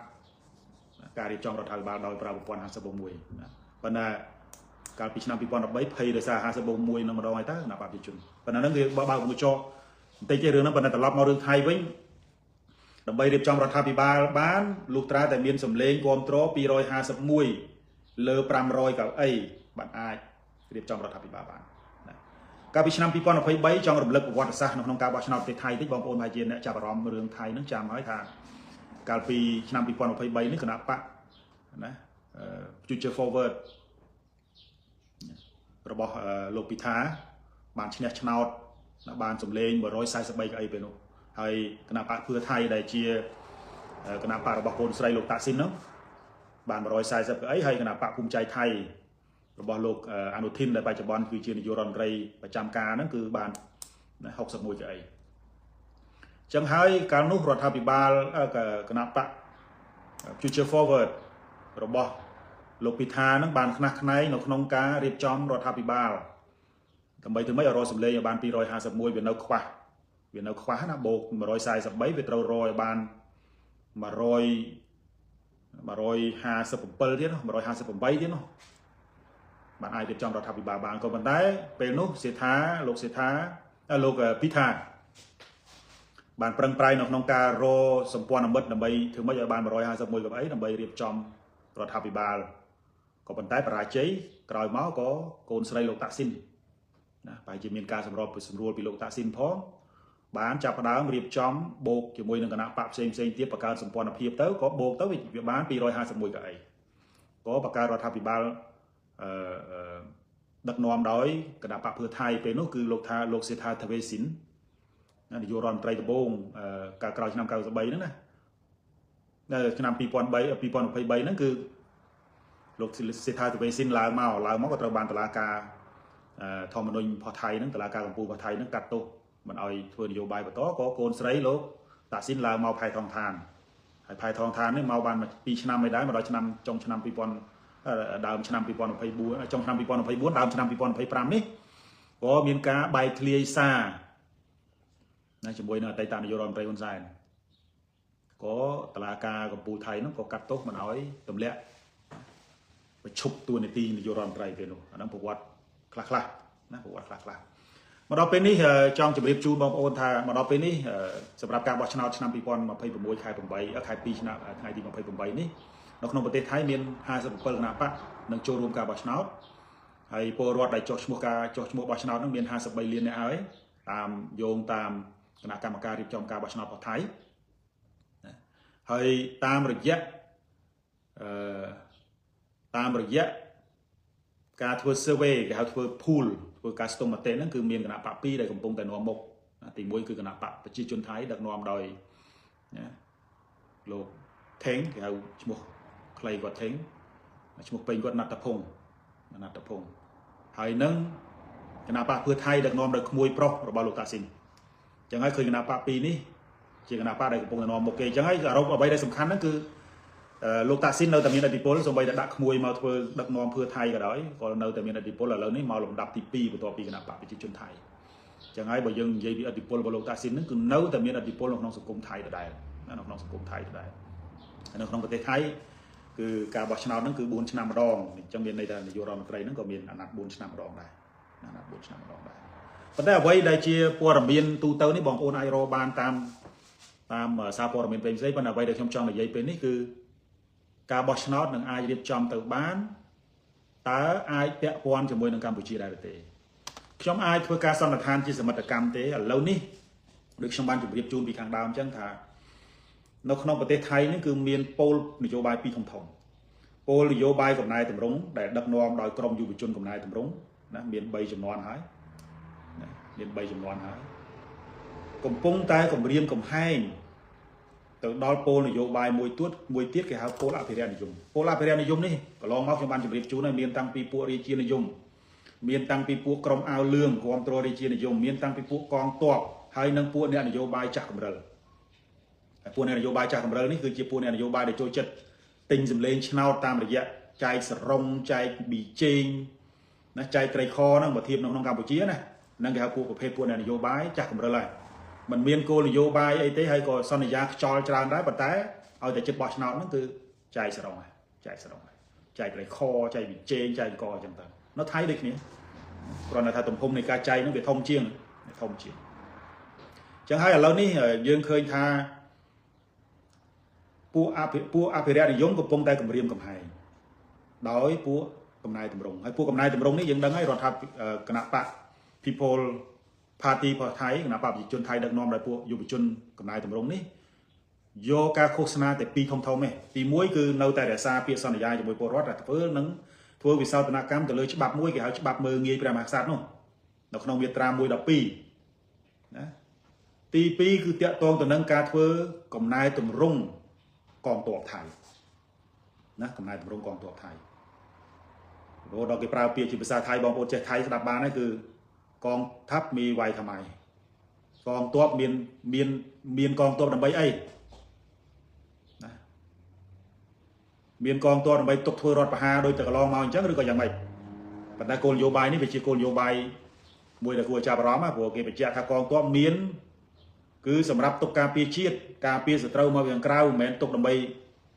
ការរៀបចំរដ្ឋាភិបាលដោយប្រើប្រព័ន្ធ50បូក1ណាប៉ុន្តែកាលពីឆ្នាំ2013ភ័យដោយសារ50បូក1នឹងម្ដងហើយតើគណៈបព្វជិជនប៉ុន្តែហ្នឹងគេបើកមុខចោបន្តិចទេរឿងហ្នឹងប៉ុន្តែត្រឡប់មករឿងថៃវិញដើម្បីរៀបចំរដ្ឋាភិបាលបានលុះត្រាតែមានសម្លេងគាំទ្រ251លើ500កៅអីបានអាចរៀបចំរដ្ឋាភិបាលបានណាកាលពីឆ្នាំ2023ចង់រំលឹកប្រវត្តិសាស្ត្រនៅក្នុងការបោះឆ្នោតប្រទេសថៃតិចបងប្អូនប្រហែលជាអ្នកចាប់អារម្មណ៍រឿងថៃហ្នឹងចាំហើយថាកាលពីឆ្នាំ2023នេះគណៈបកណា Future Forward របស់លោកពិថាបានឈ្នះឆ្នោតបានសម្លេង143កៅអីពេលនោះហើយគណៈបកភឿថៃដែលជាគណៈបករបស់កូនស្រីលោកតាក់ស៊ីនហ្នឹងបាន140កៅអីហើយគណៈបកភូមិចៃថៃរបស់លោកអនុធីនដែលបច្ចុប្បន្នគឺជានាយករដ្ឋមន្ត្រីប្រចាំការហ្នឹងគឺបាន61កៅអីចឹងហើយកាលនោះរដ្ឋាភិបាលគណៈបក Future Forward របស់លោកពិថានឹងបានខ្នះខ្នែងនៅក្នុងការរៀបចំរដ្ឋាភិបាលដើម្បីធ្វើម៉េចឲ្យរកសម្លេងឲ្យបាន251វានៅខ្វះណាបូក143វាត្រូវរកឲ្យបាន157ទៀត158ទៀតនោះបានអាចរៀបចំរដ្ឋាភិបាលបានក៏ប៉ុន្តែពេលនោះសេដ្ឋាលោកសេដ្ឋាលោកពិថាបានប្រឹងប្រែងនៅក្នុងការរកសម្ព័ន្ធមិត្តដើម្បីធ្វើម៉េចឲ្យបាន151កៅអីដើម្បីរៀបចំរដ្ឋាភិបាលក៏ប៉ុន្តែបរាជ័យក្រោយមកក៏កូនស្រីលោកតាក់ស៊ីនណាប្រហែលជាមានការសម្របសម្រួលពីលោកតាក់ស៊ីនផងបានចាប់ផ្ដើមរៀបចំបូកជាមួយនឹងគណៈបកផ្សេងផ្សេងទៀតបង្កើតសម្ព័ន្ធភាពទៅក៏បូកទៅវាបាន251កៅអីក៏បង្កើតរដ្ឋាភិបាលអឺដឹកនាំដោយគណៈបកភឿថៃពេលនោះគឺលោកថាលោកសេដ្ឋាថវេស៊ីននាយករដ្ឋមន្ត្រីដំបូងកាលក្រោយឆ្នាំ93ហ្នឹងណានៅឆ្នាំ2003 2023ហ្នឹងគឺលោកសេដ្ឋាថវេស៊ីនឡើងមកក៏ត្រូវបានតុលាការធម្មនុញ្ញផុសថៃហ្នឹងតុលាការកម្ពុជាផុសថៃហ្នឹងកាត់ទោសមិនឲ្យធ្វើនយោបាយបន្តក៏កូនស្រីលោកតាក់ស៊ីនឡើងមកផៃថងឋានហើយផៃថងឋាននេះមកបាន2ឆ្នាំមិនដែរមកដល់ឆ្នាំចុងឆ្នាំ2000ដើមឆ្នាំ2024ចុងឆ្នាំ2024ដើមឆ្នាំ2025នេះក៏មានការបែកធ្លាយសារណាជាមួយនឹងអតីតនាយករដ្ឋមន្ត្រីហ៊ុនសែនក៏តុលាការកម្ពុជាថៃនោះក៏កាត់ទោសមិនឲ្យទម្លាក់ប្រឈប់តួនាទីនាយករដ្ឋមន្ត្រីពេលនោះអាហ្នឹងប្រវត្តិខ្លះៗណាប្រវត្តិខ្លះៗមកដល់ពេលនេះចង់ជម្រាបជូនបងប្អូនថាមកដល់ពេលនេះសម្រាប់ការបោះឆ្នោតឆ្នាំ2026ខែ8ខែ2ឆ្នាំថ្ងៃទី28នេះនៅក្នុងប្រទេសថៃមាន57គណៈបកនឹងចូលរួមការបោះឆ្នោតហើយពលរដ្ឋដែលចុះឈ្មោះការចុះឈ្មោះបោះឆ្នោតនឹងមាន53លាននាក់ហើយតាមយោងតាមគណៈកម្មការរៀបចំការបោះឆ្នោតរបស់ថៃណាហើយតាមរយៈតាមរយៈការធ្វើ survey គេហៅធ្វើ pool ធ្វើការស្ទង់មតិហ្នឹងគឺមានគណៈបក2ដែលកំពុងតែនាំមុខទី1គឺគណៈបកប្រជាជនថៃដឹកនាំដោយណាលោកថេងគេហៅឈ្មោះខ្លីគាត់ថេងឈ្មោះពេញគាត់ណត្តភងណត្តភងហើយនឹងគណៈបកភឿថៃដឹកនាំដោយក្មួយប្រុសរបស់លោកតាស៊ីនចឹងហើយឃើញគណៈបក2នេះជាគណៈបកដែលកំពុងតែនាំមុខគេចឹងហើយអារម្មណ៍អ្វីដែលសំខាន់ហ្នឹងគឺលោកតាស៊ីននៅតែមានឥទ្ធិពលសូម្បីតែដាក់ក្មួយមកធ្វើដឹកនាំភឿថៃក៏ដោយក៏នៅតែមានឥទ្ធិពលឥឡូវនេះមកលំដាប់ទី2បន្ទាប់ពីគណៈបកប្រជាជនថៃចឹងហើយបើយើងនិយាយពីឥទ្ធិពលរបស់លោកតាស៊ីនហ្នឹងគឺនៅតែមានឥទ្ធិពលនៅក្នុងសង្គមថៃដដែលនៅក្នុងសង្គមថៃដដែលនៅក្នុងប្រទេសថៃគឺការបោះឆ្នោតហ្នឹងគឺ4ឆ្នាំម្ដងអញ្ចឹងមានន័យថានាយករដ្ឋមន្ត្រីហ្នឹងក៏មានអាណត្តិ4ឆ្នាំម្ដងដែរអាណត្តិ4ឆ្នាំម្ដងដែរ ប៉ុន្តែអ្វីដែលជាព័ត៌មានទូទៅនេះបងប្អូនអាចរកបានតាមសារព័ត៌មានផ្សេងៗប៉ុន្តែអ្វីដែលខ្ញុំចង់និយាយពេលនេះគឺការបោះឆ្នោតនឹងអាចរៀបចំទៅបានតើអាចពាក់ព័ន្ធជាមួយនឹងកម្ពុជាដែរទេខ្ញុំអាចធ្វើការសន្និដ្ឋានជាសមិទ្ធកម្មទេឥឡូវនេះដូចខ្ញុំបានជម្រាបជូនពីខាងដើមអញ្ចឹងថានៅក្នុងប្រទេសថៃនេះគឺមានពលនយោបាយពីរធំធំពលនយោបាយកំណែតម្រង់ដែលដឹកនាំដោយក្រមយុវជនកំណែតម្រង់ណាមាន3ចំនួនហើយណាមាន3ចំនួនហើយកំពុងតែគម្រាមកំហែងទៅដល់ពលនយោបាយមួយទៀតគេហៅពលអភិរក្សនិយមពលអភិរក្សនិយមនេះកន្លងមកខ្ញុំបានជម្រាបជូនហើយមានតាំងពីពួករាជានិយមមានតាំងពីពួកក្រុមអាវលឿងគាំទ្ររាជានិយមមានតាំងពីពួកកងទ័ពហើយនិងពួកអ្នកនយោបាយចាស់កម្រិលហើយពួកអ្នកនយោបាយចាស់កម្រិលនេះគឺជាពួកអ្នកនយោបាយដែលចូលចិត្តទិញសម្លេងឆ្នោតតាមរយៈចែកសរងចែកប៊ីចេងណាចែកត្រីខហ្នឹងបើធៀបនៅក្នុងកម្ពុជាណាហ្នឹងគេហៅពួកប្រភេទពួកអ្នកនយោបាយចាស់កម្រិលហើយมันមានគោលនយោបាយអីទេហើយក៏សន្យាខ្យល់ច្រើនដែរប៉ុន្តែឲ្យតែចិត្តបោះឆ្នោតហ្នឹងគឺចែកសរងចែកសរងចែកត្រីខចែកប៊ីចេងចែកកអញ្ចឹងទៅនៅថៃដូចគ្នាគ្រាន់តែថាទំហំនៃការចែកហ្នឹងវាធំជាងអញ្ចឹងហើយឥឡូវនេះយើងឃើញថាពួកអភិរក្សនិយមកំពុងតែគម្រាមកំហែងដោយពួកកំណែតម្រង់ហើយពួកកំណែតម្រង់នេះយើងដឹងហើយរដ្ឋាភិបាលគណៈបក People Party របស់ថៃគណៈបកប្រជាជនថៃដឹកនាំដោយពួកយុវជនកំណែតម្រង់នេះយកការឃោសនាតែពីរធំធំទេទី1គឺនៅតែរក្សាពាក្យសន្យាជាមួយពលរដ្ឋតែធ្វើនឹងធ្វើវិសោធនកម្មទៅលើច្បាប់មួយគេហៅច្បាប់មើលងាយព្រះមហាក្សត្រនោះនៅក្នុងមាត្រា112ណាទី2គឺតាក់ទងទៅនឹងការធ្វើកំណែតម្រង់កងទ័ពថៃណាកំណែតម្រង់កងទ័ពថៃរហូតដល់គេប្រើពាក្យជាភាសាថៃបងប្អូនចេះថៃស្ដាប់បានហើយគឺកងทัพมีไว้ทำไมកងទ័ពមានកងទ័ពដើម្បីអីណាមានកងទ័ពដើម្បីទុកធ្វើរដ្ឋប្រហារដោយតែកន្លងមកអញ្ចឹងឬក៏យ៉ាងម៉េចប៉ុន្តែគោលនយោបាយនេះវាជាគោលនយោបាយមួយដែលគួរចាប់អារម្មណ៍ព្រោះគេបញ្ជាក់ថាកងទ័ពមានគឺសម្រាប់ទុកការពារជាតិការពារសត្រូវមកពីខាងក្រៅមិនមែនទុកដើម្បី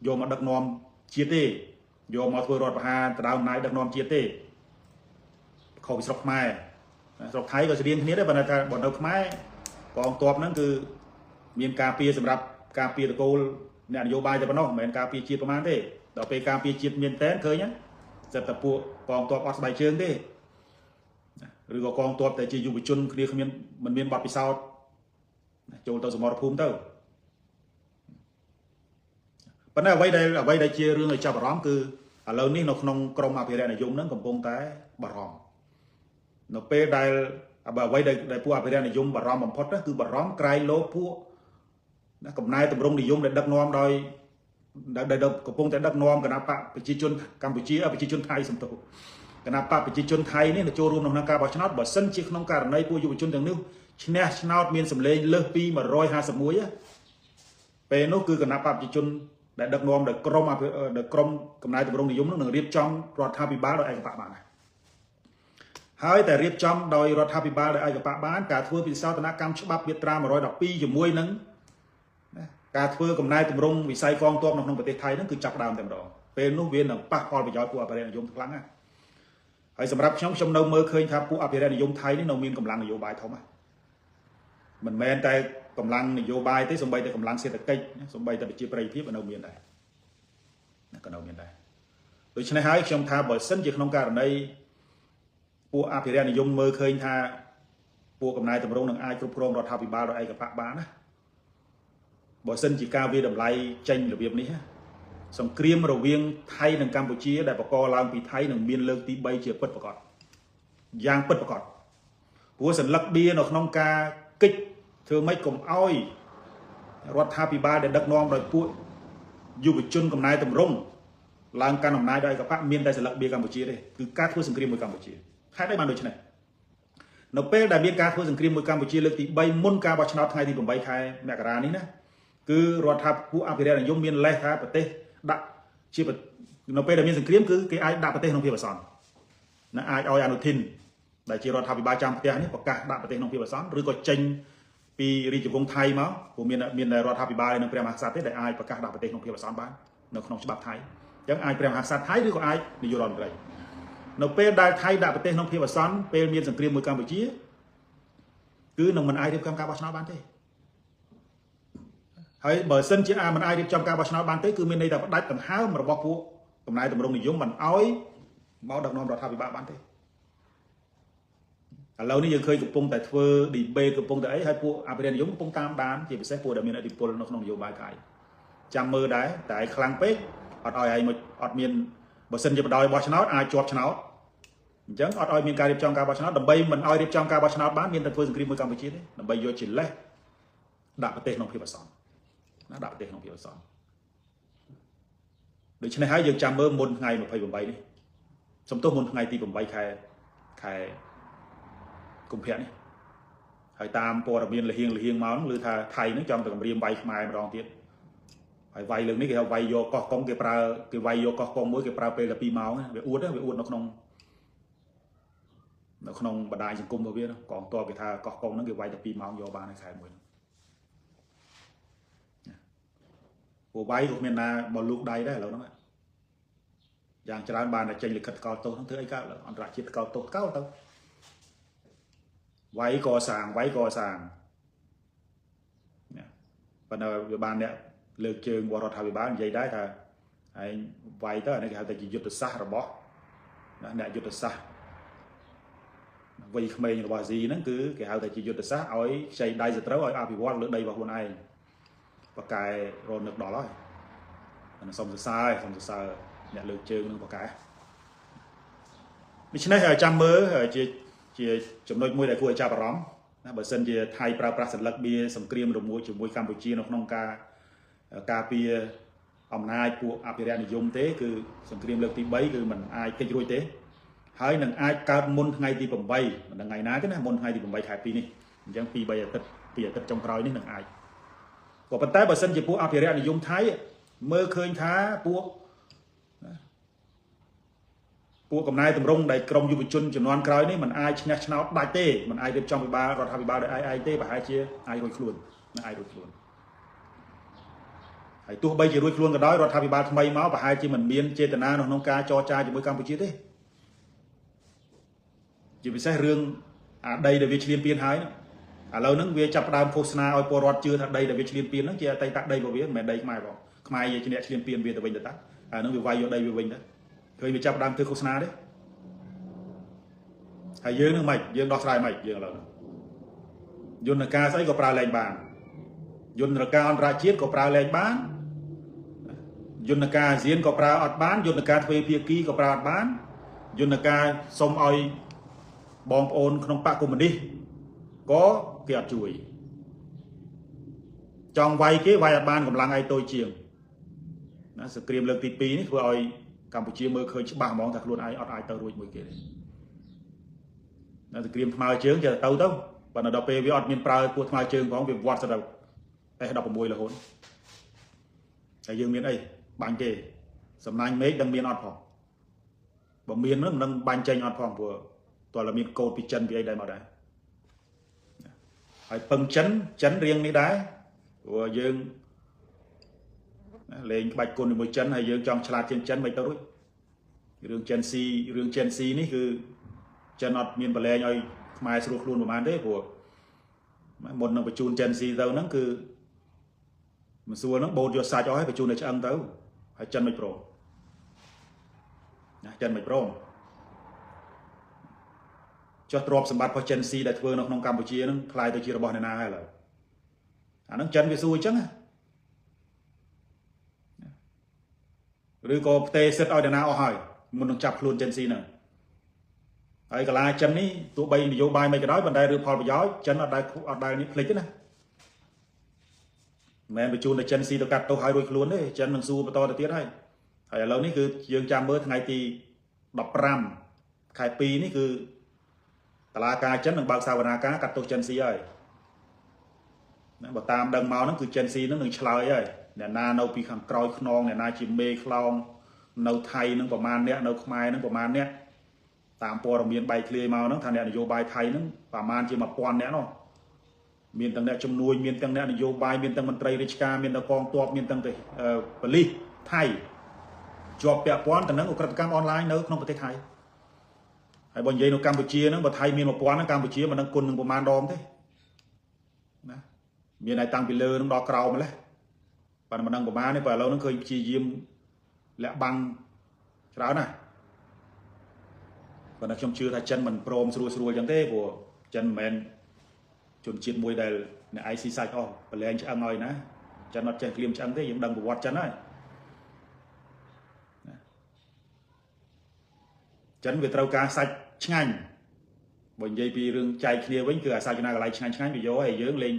យកមកដឹកនាំជាតិទេយកមកធ្វើរដ្ឋប្រហារដណ្ដើមអំណាចដឹកនាំជាតិទេខុសពីស្រុកខ្មែរស្រុកថៃក៏ស្រៀងគ្នាដែរបើថាបើនៅខ្មែរកងទ័ពហ្នឹងគឺមានការពារសម្រាប់ការពារតកូលអ្នកនយោបាយតែប៉ុណ្ណោះមិនមែនការពារជាតិប្រហែលទេដល់ពេលការពារជាតិមានតែនឃើញសិតតែពួកកងទ័ពអត់ស្បែកជើងទេឬក៏កងទ័ពតែជាយុវជនគ្នាគ្មានមិនមានបទពិសោធន៍ចូលទៅសមរភូមិទៅប៉ុន្តែអ្វីដែលជារឿងឲ្យចាប់អារម្មណ៍គឺឥឡូវនេះនៅក្នុងក្រមអភិរក្សនិយមហ្នឹងកំពុងតែបារម្ភនៅពេលដែលអ្វីដែលពួកអភិរក្សនិយមបារម្ភបំផុតគឺបារម្ភក្រែងលោពួកកំណែតម្រង់និយមដែលដឹកនាំដោយដែលកំពុងតែដឹកនាំគណៈបកប្រជាជនកម្ពុជាប្រជាជនថៃសំទោសគណៈបកប្រជាជនថៃនេះចូលរួមក្នុងការបោះឆ្នោតបើសិនជាក្នុងករណីពួកយុវជនទាំងនេះឈ្នះឆ្នោតមានសម្លេងលើសពី151ពេលនោះគឺគណៈបកប្រជាជនដែលដឹកនាំដោយក្រុមកំណែតម្រង់និយមនឹងរៀបចំរដ្ឋាភិបាលដោយឯកបកបានហើយតែរៀបចំដោយរដ្ឋាភិបាលដោយឯកបកបានការធ្វើវិសោធនកម្មច្បាប់មាត្រា112ជាមួយនឹងការធ្វើកំណែតម្រង់វិស័យកងទ័ពនៅក្នុងប្រទេសថៃហ្នឹងគឺចាប់ដើមតែម្ដងពេលនោះវានឹងប៉ះផលប្រយោជន៍ពួកអភិរក្សនិយមខ្លាំងណាស់ហើយសម្រាប់ខ្ញុំនៅមើលឃើញថាពួកអភិរក្សនិយមថៃនេះនៅមានកម្លាំងនយោបាយធំណាស់មិនមែនតែកម្លាំងនយោបាយទេសូម្បីតែកម្លាំងសេដ្ឋកិច្ចសូម្បីតែប្រជាប្រិយភាពក៏នៅមានដែរក៏នៅមានដែរដូច្នេះហើយខ្ញុំថាបើសិនជាក្នុងករណីពួកអភិរក្សនិយមមើលឃើញថាពួកកំណែតម្រង់នឹងអាចគ្រប់គ្រងរដ្ឋាភិបាលដោយឯកបកបានណាបើសិនជាការវាតម្លៃចេញរបៀបនេះសង្គ្រាមរវាងថៃនិងកម្ពុជាដែលបកឡើងពីថៃនឹងមានលើកទី3ជាពិតប្រាកដយ៉ាងពិតប្រាកដព្រោះសន្លឹកបៀនៅក្នុងការគិចធ្វើម៉េចកុំអោយរដ្ឋាភិបាលដែលដឹកនាំដោយពួកយុវជនកំណែតម្រង់ឡើងកាន់អំណាចដោយឯកបកមានតែសន្លឹកបៀកម្ពុជាទេគឺការធ្វើសង្គ្រាមមួយកម្ពុជាហេតុអីបានដូច្នេះនៅពេលដែលមានការធ្វើសង្គ្រាមមួយកម្ពុជាលើកទី3មុនការបោះឆ្នោតថ្ងៃទី8ខែមករានេះណាគឺរដ្ឋាភិបាលពួកអភិរក្សនិយមមានលេសថាប្រទេសដាក់ជានៅពេលដែលមានសង្គ្រាមគឺគេអាចដាក់ប្រទេសក្នុងភាពអាសន្នណាអាចឲ្យអនុធិនដែលជារដ្ឋាភិបាលចាំផ្ទះនេះប្រកាសដាក់ប្រទេសក្នុងភាពអាសន្នឬក៏ចេញពីរាជវង្សថៃមកព្រោះមានរដ្ឋាភិបាលនិងព្រះមហាក្សត្រទេដែលអាចប្រកាសដាក់ប្រទេសក្នុងភាពអាសន្នបាននៅក្នុងច្បាប់ថៃអញ្ចឹងអាចព្រះមហាក្សត្រថៃឬក៏អាចនាយករដ្ឋមន្ត្រីនៅពេលដែលថៃដាក់ប្រទេសក្នុងភាពអាសន្នពេលមានសង្គ្រាមមួយកម្ពុជា គឺនឹងមិនអាចរៀបចំការបោះឆ្នោតបានទេហើយបើសិនជាអាមិនអាចរៀបចំការបោះឆ្នោតបានទេគឺមានន័យថាផ្ដាច់ដង្ហើមរបស់ពួកកំណែតម្រង់និយមមិនអោយមកដឹកនាំរដ្ឋាភិបាលបានទេឥឡូវនេះយើងឃើញកំពុងតែធ្វើ debate កំពុងតែអីហើយពួកអភិរក្សនិយមកំពុងតាមដានជាពិសេសពួកដែលមានឥទ្ធិពលនៅក្នុងនយោបាយថៃចាំមើលដែរតែឯងខ្លាំងពេកអត់ឲ្យឯងមកអត់មានបើសិនជាបដ ாய் បោះឆ្នោតអាចជាប់ឆ្នោតអញ្ចឹងអត់ឲ្យមានការរៀបចំការបោះឆ្នោតដើម្បីមិនឲ្យរៀបចំការបោះឆ្នោតបានមានតែធ្វើសង្គ្រាមមួយកម្ពុជាទេដើម្បីយកជាលេសដាក់ប្រទេសក្នុងភាពអាសន្នណាដាក់ប្រទេសក្នុងភាពអាសន្នដូច្នេះហើយយើងចាំមើលមុនថ្ងៃ28នេះសំទោសមុនថ្ងៃទី8ខែកុម្ភៈនេះហើយតាមព័ត៌មានលហៀងមកហ្នឹងឮថាថៃហ្នឹងចង់ទៅគម្រាមវាយខ្មែរម្ដងទៀតហើយវាយលើកនេះគេថាវាយយកកោះកុងគេប្រើគេវាយយកកោះកុងមួយគេប្រើពេលតែ2ម៉ោងវាអួតនៅក្នុងបណ្ដាញសង្គមរបស់វាកងទ័ពគេថាកោះកុងហ្នឹងគេវាយតែ2ម៉ោងយកបានហើយខែមួយហ្នឹងពួកវាយក៏គ្មានណាមកលូកដៃដែរឥឡូវហ្នឹងយ៉ាងច្រើនបានតែចេញលិខិតកោតទោសហ្នឹងធ្វើអីកើតអន្តរជាតិកោតទោសកោតទៅវាយកសាងប៉ុន្តែវាបានអ្នកលើកជើងរបស់រដ្ឋាភិបាលនិយាយដែរថាឯងវាយទៅអានេះគេហៅថាជាយុទ្ធសាស្ត្ររបស់អ្នកយុទ្ធសាស្ត្រវ័យក្មេងរបស់អាស៊ីហ្នឹងគឺគេហៅថាជាយុទ្ធសាស្ត្រឲ្យខ្ចីដៃសត្រូវឲ្យអភិវឌ្ឍលើដីរបស់ខ្លួនឯងបកែរនឹកដល់ហើយអានេះសូមសរសើរអ្នកលើកជើងនឹងបកែដូច្នេះចាំមើលជាចំណុចមួយដែលគួរឲ្យចាប់អារម្មណ៍ណាបើសិនជាថៃប្រើប្រាស់សន្លឹកបៀសង្គ្រាមរមួលជាមួយកម្ពុជានៅក្នុងការការពារអំណាចពួកអភិរក្សនិយមទេគឺសង្គ្រាមលើកទី3គឺมันអាចគេចរួចទេហើយនឹងអាចកើតមុនថ្ងៃទី8មិនដឹងថ្ងៃណាទេណាមុនថ្ងៃទី8ខែ2នេះអញ្ចឹង2 3អាទិត្យ2អាទិត្យចុងក្រោយនេះនឹងអាចក៏ប៉ុន្តែបើសិនជាពួកអភិរក្សនិយមថៃមើលឃើញថាពួកកំណែតម្រង់ដែលក្រមយុវជនជំនាន់ក្រោយនេះมันអាចឈ្នះឆ្នោតដាច់ទេมันអាចរៀបចំវិបាលរដ្ឋាភិបាលដោយឯងទេប្រហែលជាអាចរួចខ្លួននឹងអាចរួចខ្លួនហើយទោះបីជារួចខ្លួនក៏ដោយរដ្ឋាភិបាលថ្មីមកប្រហែលជាមិនមានចេតនានៅក្នុងការចរចាជាមួយកម្ពុជាទេជាពិសេសរឿងអាដីដែលវាឈ្លានពានហើយឥឡូវហ្នឹងវាចាប់ផ្ដើមឃោសនាឲ្យពលរដ្ឋជឿថាដីដែលវាឈ្លានពានហ្នឹងជាអតីតដីរបស់វាមិនមែនដីខ្មែរផងខ្មែរជាអ្នកឈ្លានពានវាទៅវិញទៅតាអាហ្នឹងវាវាយយកដីវាវិញទៅឃើញវាចាប់ផ្ដើមធ្វើឃោសនាទេហើយយើងនឹងមិនយើងដោះស្រាយមិនយើងឥឡូវយន្តការស្អីក៏ប្រើលែងបានយន្តការអន្តរជាតិក៏ប្រើលែងបានយន្តការអាស៊ានក៏ប្រើអត់បានយន្តការទ្វេភាគីក៏ប្រើអត់បានយន្តការសុំឲ្យបងប្អូនក្នុងបក្សកុម្មុយនីសក៏គេអត់ជួយចង់វាយគេវាយអត់បានកម្លាំងឯងតូចជាងណាសង្គ្រាមលើកទី2នេះធ្វើឲ្យកម្ពុជាមើលឃើញច្បាស់ហ្មងថាខ្លួនឯងអត់អាចទៅរួចមួយគេទេណាសង្គ្រាមថ្មើរជើងចេះទៅប៉ុន្តែដល់ពេលវាអត់មានប្រើពួកថ្មើរជើងផងវាវត្តសិតទៅ S16 រហូតតែយើងមានអីបាញ់គេសំណាញ់មេឃដឹងមានអត់ផងបើមាននឹងមិនបាញ់ចេញអត់ផងព្រោះតើតែមានកូដពីចិនពីអីដែរមកដែរហើយពឹងចិនរៀងនេះដែរព្រោះយើងលេងក្បាច់គុណជាមួយចិនហើយយើងចង់ឆ្លាតជាងចិនមិនទៅរួចរឿងចិនស៊ីរឿងចិនស៊ីនេះគឺចិនអត់មានប្រឡែងឲ្យខ្មែរស្រួលខ្លួនប្រហែលទេព្រោះមុននឹងបញ្ជូនចិនស៊ីទៅហ្នឹងគឺមិនស្រួលហ្នឹងបូតយកសាច់អស់ហើយបញ្ជូនទៅឆ្អឹងទៅហើយចិនមិនព្រមណាចិនមិនព្រមចុះទ្រព្យសម្បត្តិរបស់ចិនស៊ីដែលធ្វើនៅក្នុងកម្ពុជាហ្នឹងក្លាយទៅជារបស់អ្នកណាហើយឥឡូវអាហ្នឹងចិនវាសួរអញ្ចឹងណាឬក៏ផ្ទេសិទ្ធឲ្យអ្នកណាអស់ហើយមុននឹងចាប់ខ្លួនចិនស៊ីហ្នឹងហើយកលាចិននេះទោះបីនយោបាយមិនក៏ដោយប៉ុន្តែរឿងផលប្រយោជន៍ចិនអត់ដែលនេះភ្លេចទេណាមិនមែនបញ្ជូនទៅចិនស៊ីទៅកាត់ទោសឲ្យរួចខ្លួនទេចិននឹងសួរបន្តទៅទៀតហើយហើយឥឡូវនេះគឺយើងចាំមើលថ្ងៃទី15ខែ2នេះគឺតឡាការចិននឹងបើកសវនាការកាត់ទោសចិនស៊ីហើយណាបើតាមដឹងមកហ្នឹងគឺចិនស៊ីហ្នឹងនឹងឆ្លើយហើយអ្នកណានៅពីខាងក្រោយខ្នងអ្នកណាជាមេខ្លោងនៅថៃហ្នឹងប្រមាណអ្នកនៅខ្មែរហ្នឹងប្រមាណអ្នកតាមព័ត៌មានបែកធ្លាយមកហ្នឹងថាអ្នកនយោបាយថៃហ្នឹងប្រមាណជា1000អ្នកនោះមានទាំងអ្នកជំនួញមានទាំងអ្នកនយោបាយមានទាំងមន្ត្រីរាជការមានទាំងកងទ័ពមានទាំងប៉ូលីសថៃជាប់ពាក់ព័ន្ធទៅនឹងឧក្រិដ្ឋកម្មអនឡាញនៅក្នុងប្រទេសថៃហើយបើនិយាយនៅកម្ពុជាហ្នឹងបើថៃមាន1000ហ្នឹងកម្ពុជាមិនដឹងគុណនឹងប្រមាណដងទេ មានឲ្យតាំងពីលើនឹងដល់ក្រោមម្លេះប៉ុន្តែមិនដឹងប្រមាណទេបើឥឡូវហ្នឹងឃើញព្យាយាមលាក់បាំងច្រើនណាស់ប៉ុន្តែខ្ញុំជឿថាចិនមិនព្រមស្រួលស្រួលចឹងទេព្រោះចិនមិនមែនជនជាតិមួយដែលអ្នកឯងស៊ីសាច់អស់ប្រឡែងឆ្អឹងឲ្យណាចិនអត់ចេះក្លៀមឆ្អឹងទេយើងដឹងប្រវត្តិចិនហើយចិនវាត្រូវការសាច់ឆ្ងាញ់បើនិយាយពីរឿងចែកគ្នាវិញគឺអាសាច់ណាកន្លែងឆ្ងាញ់ឆ្ងាញ់វាយកឲ្យយើងលេង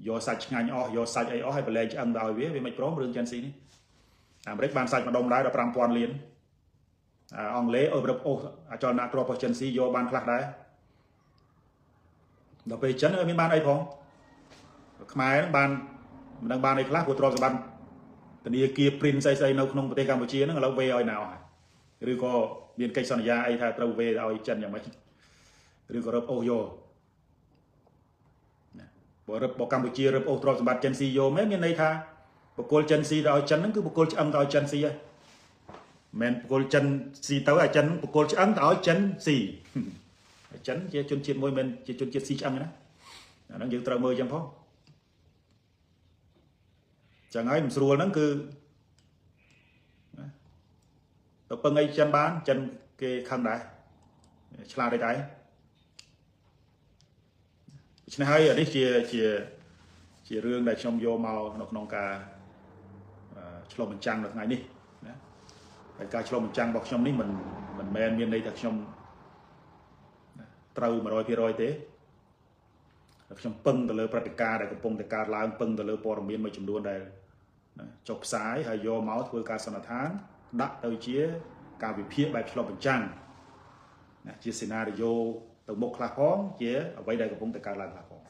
យកសាច់ឆ្ងាញ់អស់យកសាច់អីអស់ឲ្យប្រឡែងឆ្អឹងទៅឲ្យវាវាមិនព្រមរឿងចិនស៊ីនេះអាមេរិកបានសាច់ម្ដុំដែរ15,000លានអង់គ្លេសអឺរ៉ុបអូសអចលនទ្រព្យរបស់ចិនស៊ីយកបានខ្លះដែរដល់ពេលចិនមានបានអីផងខ្មែរហ្នឹងបានមិនដឹងបានអីខ្លះព្រោះទ្រព្យសម្បត្តិធនាគារ print ស្អីស្អីនៅក្នុងប្រទេសកម្ពុជាហ្នឹងឥឡូវវេឲ្យណាអស់ឬក៏មានកិច្ចសន្យាអីថាត្រូវវេឲ្យចិនយ៉ាងម៉េចឬក៏រឹបអូសយកណាបើរឹបបើកម្ពុជារឹបអូសទ្រព្យសម្បត្តិចិនស៊ីយកមែនមានន័យថាបកគលចិនស៊ីទៅឲ្យចិនហ្នឹងគឺបកគលឆ្អឹងទៅឲ្យចិនស៊ីហ៎មិនបកគលចិនស៊ីទៅឲ្យចិនបកគលឆ្អឹងទៅឲ្យចិនស៊ីចិនជាជនជាតិមួយមិនជាជនជាតិស៊ីឆ្អឹងណាអាហ្នឹងយើងត្រូវមើលចឹងផងចឹងហើយមិនស្រួលហ្នឹងគឺទៅពឹងអីចិនបានចិនគេខឹងដែរឆ្លាតអីដែរដូច្នេះហើយនេះជាជាជារឿងដែលខ្ញុំយកមកនៅក្នុងការឆ្លុះបញ្ចាំងនៅថ្ងៃនេះណាហើយការឆ្លុះបញ្ចាំងរបស់ខ្ញុំនេះមិនមែនមានន័យថាខ្ញុំត្រូវ100%ទេខ្ញុំពឹងទៅលើព្រឹត្តិការណ៍ដែលកំពុងតែកើតឡើងពឹងទៅលើព័ត៌មានមួយចំនួនដែលចុះផ្សាយហើយយកមកធ្វើការសន្និដ្ឋានដាក់ទៅជាការវិភាគបែបឆ្លុះបញ្ចាំងណាជាសេណារីយ៉ូទៅមុខខ្លះផងជាអ្វីដែលកំពុងតែកើតឡើងខ្លះផង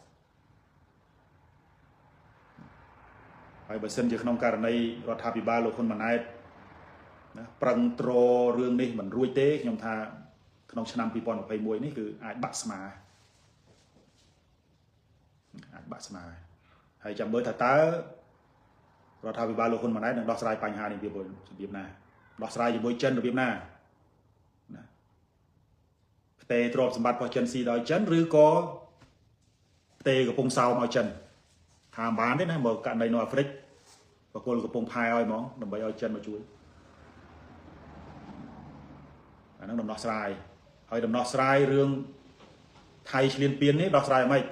ហើយបើសិនជាក្នុងករណីរដ្ឋាភិបាលលោកហ៊ុនម៉ាណែតណាប្រឹងទ្ររឿងនេះមិនរួចទេខ្ញុំថាក្នុងឆ្នាំ2021នេះគឺអាចបាក់ស្មាអាចបាក់ស្មាហើយចាំមើលថាតើរដ្ឋាភិបាលលោកហ៊ុនម៉ាណែតនឹងដោះស្រាយបញ្ហានេះរបៀបណាដោះស្រាយជាមួយចិនរបៀបណាណាផ្ទេទ្រព្យសម្បត្តិរបស់ចិនស៊ីដោយចិនឬក៏ផ្ទេកំពង់សោមឲ្យចិនថាមិនបានទេណាមកករណីនៅអាហ្វ្រិកបកគលកំពង់ផែឲ្យហ្មងដើម្បីឲ្យចិនមកជួយអាហ្នឹងដំណោះស្រាយហើយដំណោះស្រាយរឿងថៃឈ្លានពាននេះដោះស្រាយមិន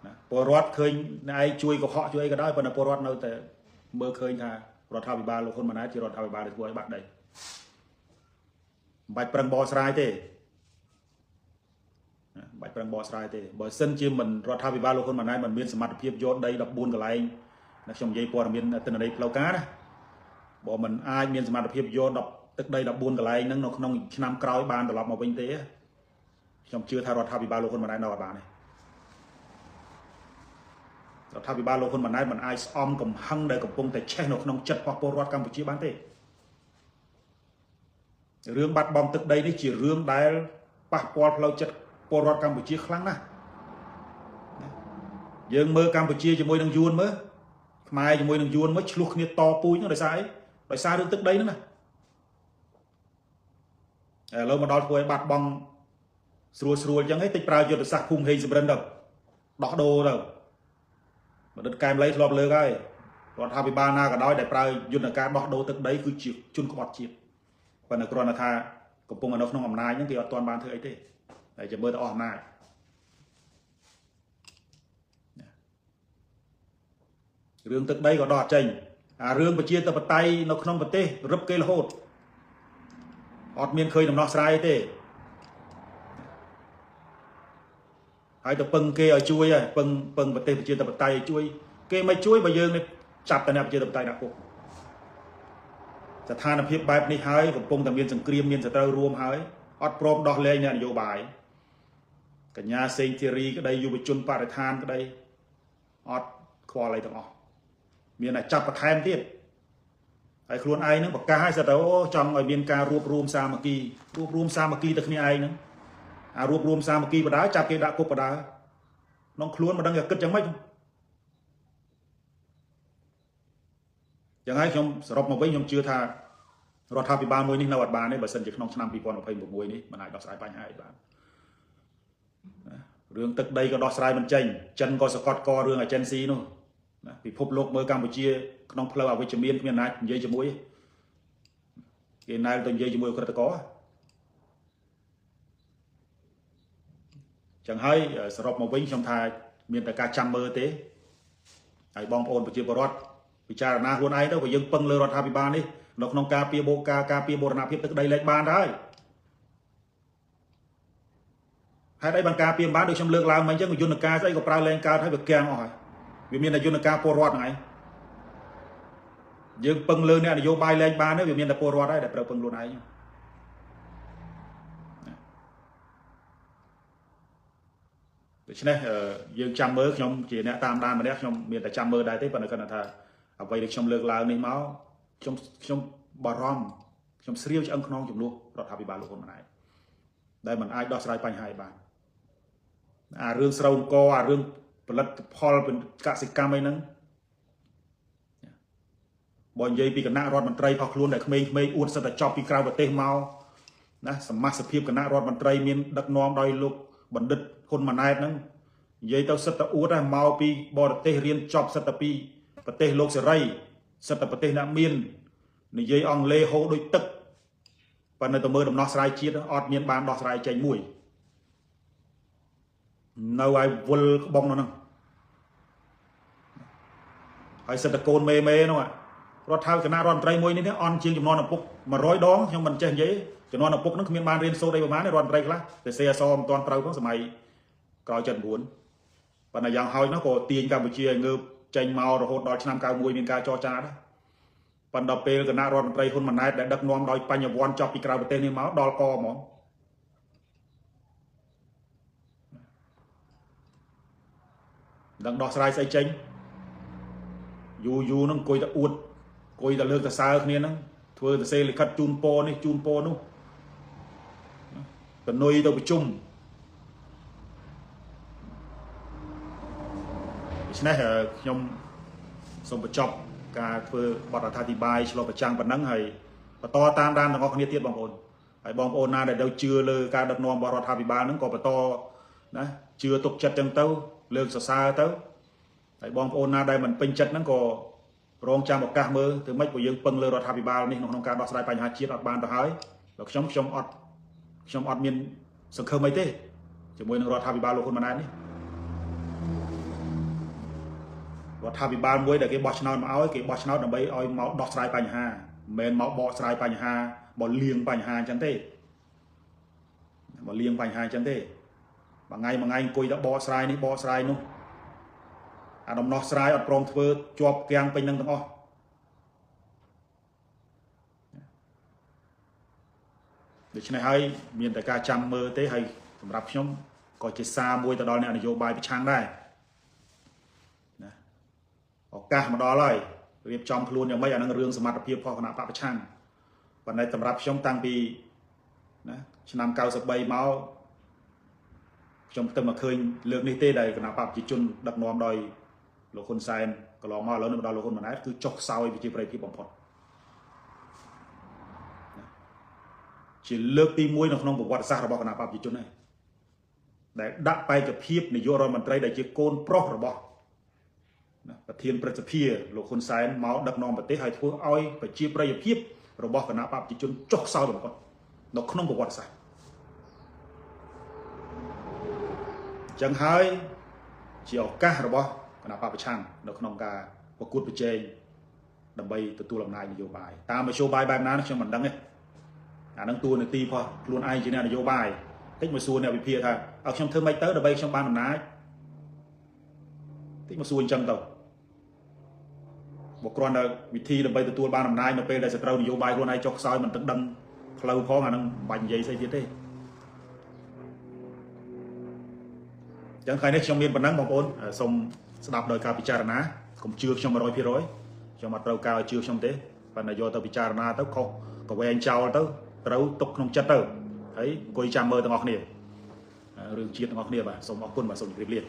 ណាពលរដ្ឋឃើញអ្នកឯងជួយកុហកជួយអីក៏ដោយប៉ុន្តែពលរដ្ឋនៅតែមើលឃើញថារដ្ឋាភិបាលលោកហ៊ុនម៉ាណែតជារដ្ឋាភិបាលដែលធ្វើឲ្យបាក់ដីមិនបាច់ប្រឹងបកស្រាយទេណាមិនបាច់ប្រឹងបកស្រាយទេបើសិនជាមិនរដ្ឋាភិបាលលោកហ៊ុនម៉ាណែតមិនមានសមត្ថភាពយកដី14កន្លែងណាខ្ញុំនិយាយព័ត៌មានទិន្នន័យផ្លូវការណាបើមិនអាចមានសមត្ថភាពយកទឹកដី14កន្លែងហ្នឹងនៅក្នុងឆ្នាំក្រោយបានត្រឡប់មកវិញទេខ្ញុំជឿថារដ្ឋាភិបាលលោកហ៊ុនម៉ាណែតនៅអត់បានទេរដ្ឋាភិបាលលោកហ៊ុនម៉ាណែតមិនអាចស្អំកំហឹងដែលកំពុងតែឆេះនៅក្នុងចិត្តរបស់ពលរដ្ឋកម្ពុជាបានទេរឿងបាត់បង់ទឹកដីនេះជារឿងដែលប៉ះពាល់ផ្លូវចិត្តពលរដ្ឋកម្ពុជាខ្លាំងណាស់យើងមើលកម្ពុជាជាមួយនឹងយួនមើលខ្មែរជាមួយនឹងយួនមើលឆ្លោះគ្នាតពូជហ្នឹងដោយសារអីដោយសាររឿងទឹកដីហ្នឹងណាឥឡូវមកដល់ធ្វើឲ្យបាត់បង់ស្រួលស្រួលអញ្ចឹងឯងតិចប្រើយុទ្ធសាស្ត្រភូមិហេងសំរិនទៅដោះដូរទៅបណ្ឌិតកែមលីធ្លាប់លើកហើយរដ្ឋាភិបាលណាក៏ដោយដែលប្រើយន្តការដោះដូរទឹកដីគឺជាជនក្បត់ជាតិប៉ុន្តែគ្រាន់តែថាកំពុងនៅក្នុងអំណាចហ្នឹងគេអត់ទាន់បានធ្វើអីទេតែចាំមើលទៅអស់អំណាចរឿងទឹកដីក៏ដោះចេញអារឿងប្រជាធិបតេយ្យនៅក្នុងប្រទេសរឹបគេរហូតអត់មានឃើញដំណោះស្រាយទេហើយទៅពឹងគេឲ្យជួយហើយពឹងប្រទេសប្រជាធិបតេយ្យឲ្យជួយគេមិនជួយបើយើងនេះចាប់តែអ្នកប្រជាធិបតេយ្យដាក់គុកស្ថានភាពបែបនេះហើយកំពុងតែមានសង្គ្រាមមានសត្រូវរួមហើយអត់ព្រមដោះលែងអ្នកនយោបាយកញ្ញាសេងធីរីក្តីយុវជនបរិស្ថានក្តីអត់ខ្វល់អីទាំងអស់មានតែចាប់បន្ថែមទៀតហើយខ្លួនឯងនឹងប្រកាសឲ្យសិតទៅអូចង់ឲ្យមានការរួបរួមសាមគ្គីរួបរួមសាមគ្គីទៅគ្នាឯងហ្នឹងអារួបរួមសាមគ្គីបដាចាប់គេដាក់គុកបដាក្នុងខ្លួនមិនដឹងថាគិតយ៉ាងម៉េចយ៉ាងហើយខ្ញុំសរុបមកវិញខ្ញុំជឿថារដ្ឋាភិបាលមួយនេះនៅអត់បានទេបើសិនជាក្នុងឆ្នាំ2026នេះមិនអាចដោះស្រាយបញ្ហាអីបាន រឿងទឹកដីក៏ដោះស្រាយមិនចេញចិនក៏សកត់ករឿង agency នោះណាពិភពលោកមើលកម្ពុជាក្នុងផ្លូវអវិជ្ជមានគ្មានអាណានិយាយជាមួយគេណែទៅនិយាយជាមួយក្រិតករចឹងហើយសរុបមកវិញខ្ញុំថាមានតែការចាំមើលទេហើយបងប្អូនប្រជាពលរដ្ឋពិចារណាខ្លួនឯងទៅព្រោះយើងពឹងលើរដ្ឋាភិបាលនេះនៅក្នុងការពារបូការការពារបូរណភាពទឹកដីលែងបានហើយហេតុអីបានការពារបានដូចខ្ញុំលើកឡើងមកអញ្ចឹងយន្តការស្អីក៏ប្រើលែងកើតហើយវាគាំងអស់ហើយវាមានតែយន្តការពលរដ្ឋហ្នឹងឯងយើងពឹងលើអ្នកនយោបាយលែងបានទេវាមានតែពលរដ្ឋហើយដែលត្រូវពឹងខ្លួនឯងដូច្នេះយើងចាំមើលខ្ញុំជាអ្នកតាមដានម្នាក់ខ្ញុំមានតែចាំមើលដែរទេប៉ុន្តែគាត់ថាអ្វីដែលខ្ញុំលើកឡើងនេះមកខ្ញុំបារម្ភខ្ញុំស្រាវឆ្អឹងខ្នងចំនួនរដ្ឋាភិបាលលោកហ៊ុនម៉ាណែតដែលមិនអាចដោះស្រាយបញ្ហាបានអារឿងស្រូវអង្គអារឿងផលិតផលកសិកម្មអីហ្នឹងបើនិយាយពីគណៈរដ្ឋមន្ត្រីផុសខ្លួនដែលក្មេងៗអួតសិតតែចប់ពីក្រៅប្រទេសមកណាសមាជិកភាពគណៈរដ្ឋមន្ត្រីមានដឹកនាំដោយលោកបណ្ឌិតហ៊ុនម៉ាណែតហ្នឹងនិយាយទៅសិតតែអួតដែរមកពីបរទេសរៀនចប់សិតតែពីប្រទេសលោកសេរីសិតតែប្រទេសអ្នកមាននិយាយអង់គ្លេសហូរដូចទឹកប៉ុន្តែទៅមើលដំណោះស្រាយជាតិអត់មានបានដោះស្រាយចេញមួយនៅឲ្យវល់ក្បងនោះហ្នឹងហើយសិតតែកូនមេនោះរដ្ឋាភិបាលគណៈរដ្ឋមន្ត្រីមួយនេះអន់ជាងចំនួនឪពុក100ដងខ្ញុំមិនចេះនិយាយចំនួនឪពុកហ្នឹងគ្មានបានរៀនសូត្រអីប្រហែលទេរដ្ឋមន្ត្រីខ្លះតែសេអសមិនទាន់ត្រូវផងសម័យក្រោយ79ប៉ុន្តែយ៉ាងហោចណាស់ក៏ទាញកម្ពុជាឲ្យងើបចេញមករហូតដល់ឆ្នាំ91មានការចរចាដែរប៉ុន្តែពេលគណៈរដ្ឋមន្ត្រីហ៊ុនម៉ាណែតដែលដឹកនាំដោយបញ្ញវន្តចប់ពីក្រៅប្រទេសនេះមកដល់កហ្មងដឹងដោះស្រាយស្អីចេញយូរយូរហ្នឹងអង្គុយតែអួតអង្គុយតែលើកតែសើគ្នាហ្នឹងធ្វើតែសេលិខិតជូនពរនេះជូនពរនោះតនុយទៅប្រជុំដូច្នេះខ្ញុំសូមបញ្ចប់ការធ្វើបទអត្ថាធិប្បាយឆ្លុះបញ្ចាំងប៉ុណ្ណឹងហើយបន្តតាមដានទាំងអស់គ្នាទៀតបងប្អូនហើយបងប្អូនណាដែលនៅជឿលើការដឹកនាំរបស់រដ្ឋាភិបាលហ្នឹងក៏បន្តណាជឿទុកចិត្តចឹងទៅលើកសរសើរទៅហើយបងប្អូនណាដែលមិនពេញចិត្តហ្នឹងក៏រងចាំឱកាសមើលធ្វើម៉េចព្រោះយើងពឹងលើរដ្ឋាភិបាលនេះក្នុងការដោះស្រាយបញ្ហាជាតិអត់បានទៅហើយដល់ខ្ញុំអត់មានសង្ឃឹមអីទេជាមួយនឹងរដ្ឋាភិបាលលោកហ៊ុនម៉ាណែតនេះរដ្ឋាភិបាលមួយដែលគេបោះឆ្នោតមកឲ្យគេបោះឆ្នោតដើម្បីឲ្យមកដោះស្រាយបញ្ហាមិនមែនមកបកស្រាយបញ្ហាមកលៀងបញ្ហាអញ្ចឹងទេមកលៀងបញ្ហាអញ្ចឹងទេមួយថ្ងៃមួយថ្ងៃអង្គុយតែបកស្រាយនេះបកស្រាយនោះអាដំណោះស្រាយអត់ព្រមធ្វើជាប់គាំងពេញនឹងទាំងអស់ដូច្នេះហើយមានតែការចាំមើលទេហើយសម្រាប់ខ្ញុំក៏ជាសារមួយទៅដល់អ្នកនយោបាយប្រឆាំងដែរណាឱកាសមកដល់ហើយរៀបចំខ្លួនយ៉ាងម៉េចអានឹងរឿងសមត្ថភាពរបស់គណៈបក្សប្រឆាំងប៉ុន្តែសម្រាប់ខ្ញុំតាំងពីណាឆ្នាំ93មកខ្ញុំទៅមកឃើញលើកនេះទេដែលគណៈបក្សប្រជាជនដឹកនាំដោយលោកហ៊ុនសែនកន្លងមកឥឡូវនេះមកដល់លោកហ៊ុនម៉ាណែតគឺចុះខ្សោយប្រជាប្រិយភាពបំផុតជាលើកទី1នៅក្នុងប្រវត្តិសាស្ត្ររបស់គណៈបក្សប្រជាជននេះដែលដាក់បេក្ខភាពនាយករដ្ឋមន្ត្រីដែលជាកូនប្រុសរបស់ប្រធានព្រឹទ្ធសភាលោកហ៊ុនសែនមកដឹកនាំប្រទេសហើយធ្វើឲ្យប្រជាប្រិយភាពរបស់គណៈបក្សប្រជាជនចុះខ្សោយបំផុតនៅក្នុងប្រវត្តិសាស្ត្រចឹងហើយជាឱកាសរបស់គណៈបក្សប្រឆាំងនៅក្នុងការប្រកួតប្រជែងដើម្បីទទួលអំណាចនយោបាយតាមមធ្យោបាយបែបណាខ្ញុំមិនដឹងទេអានឹងតួនាទីរបស់ខ្លួនឯងជាអ្នកនយោបាយតិចមកសួរអ្នកវិភាគថាឲ្យខ្ញុំធ្វើម៉េចទៅដើម្បីខ្ញុំបានអំណាចតិចមកសួរអញ្ចឹងទៅបើគ្រាន់តែវិធីដើម្បីទទួលបានអំណាចនៅពេលដែលសត្រូវនយោបាយខ្លួនឯងចុះខ្សោយមិនទាំងដឹងផ្លូវផងអានឹងមិនបាច់និយាយស្អីទៀតទេចឹងថ្ងៃនេះខ្ញុំមានប៉ុណ្ណឹងបងប្អូនសូមស្ដាប់ដោយការពិចារណាកុំជឿខ្ញុំ100%ខ្ញុំអត់ត្រូវការឲ្យជឿខ្ញុំទេប៉ុន្តែយកទៅពិចារណាទៅខុសក៏វែងចោលទៅត្រូវទុកក្នុងចិត្តទៅហើយអង្គុយចាំមើលទាំងអស់គ្នារឿងជាតិទាំងអស់គ្នាបាទសូមអរគុណបាទសូមជម្រាបលា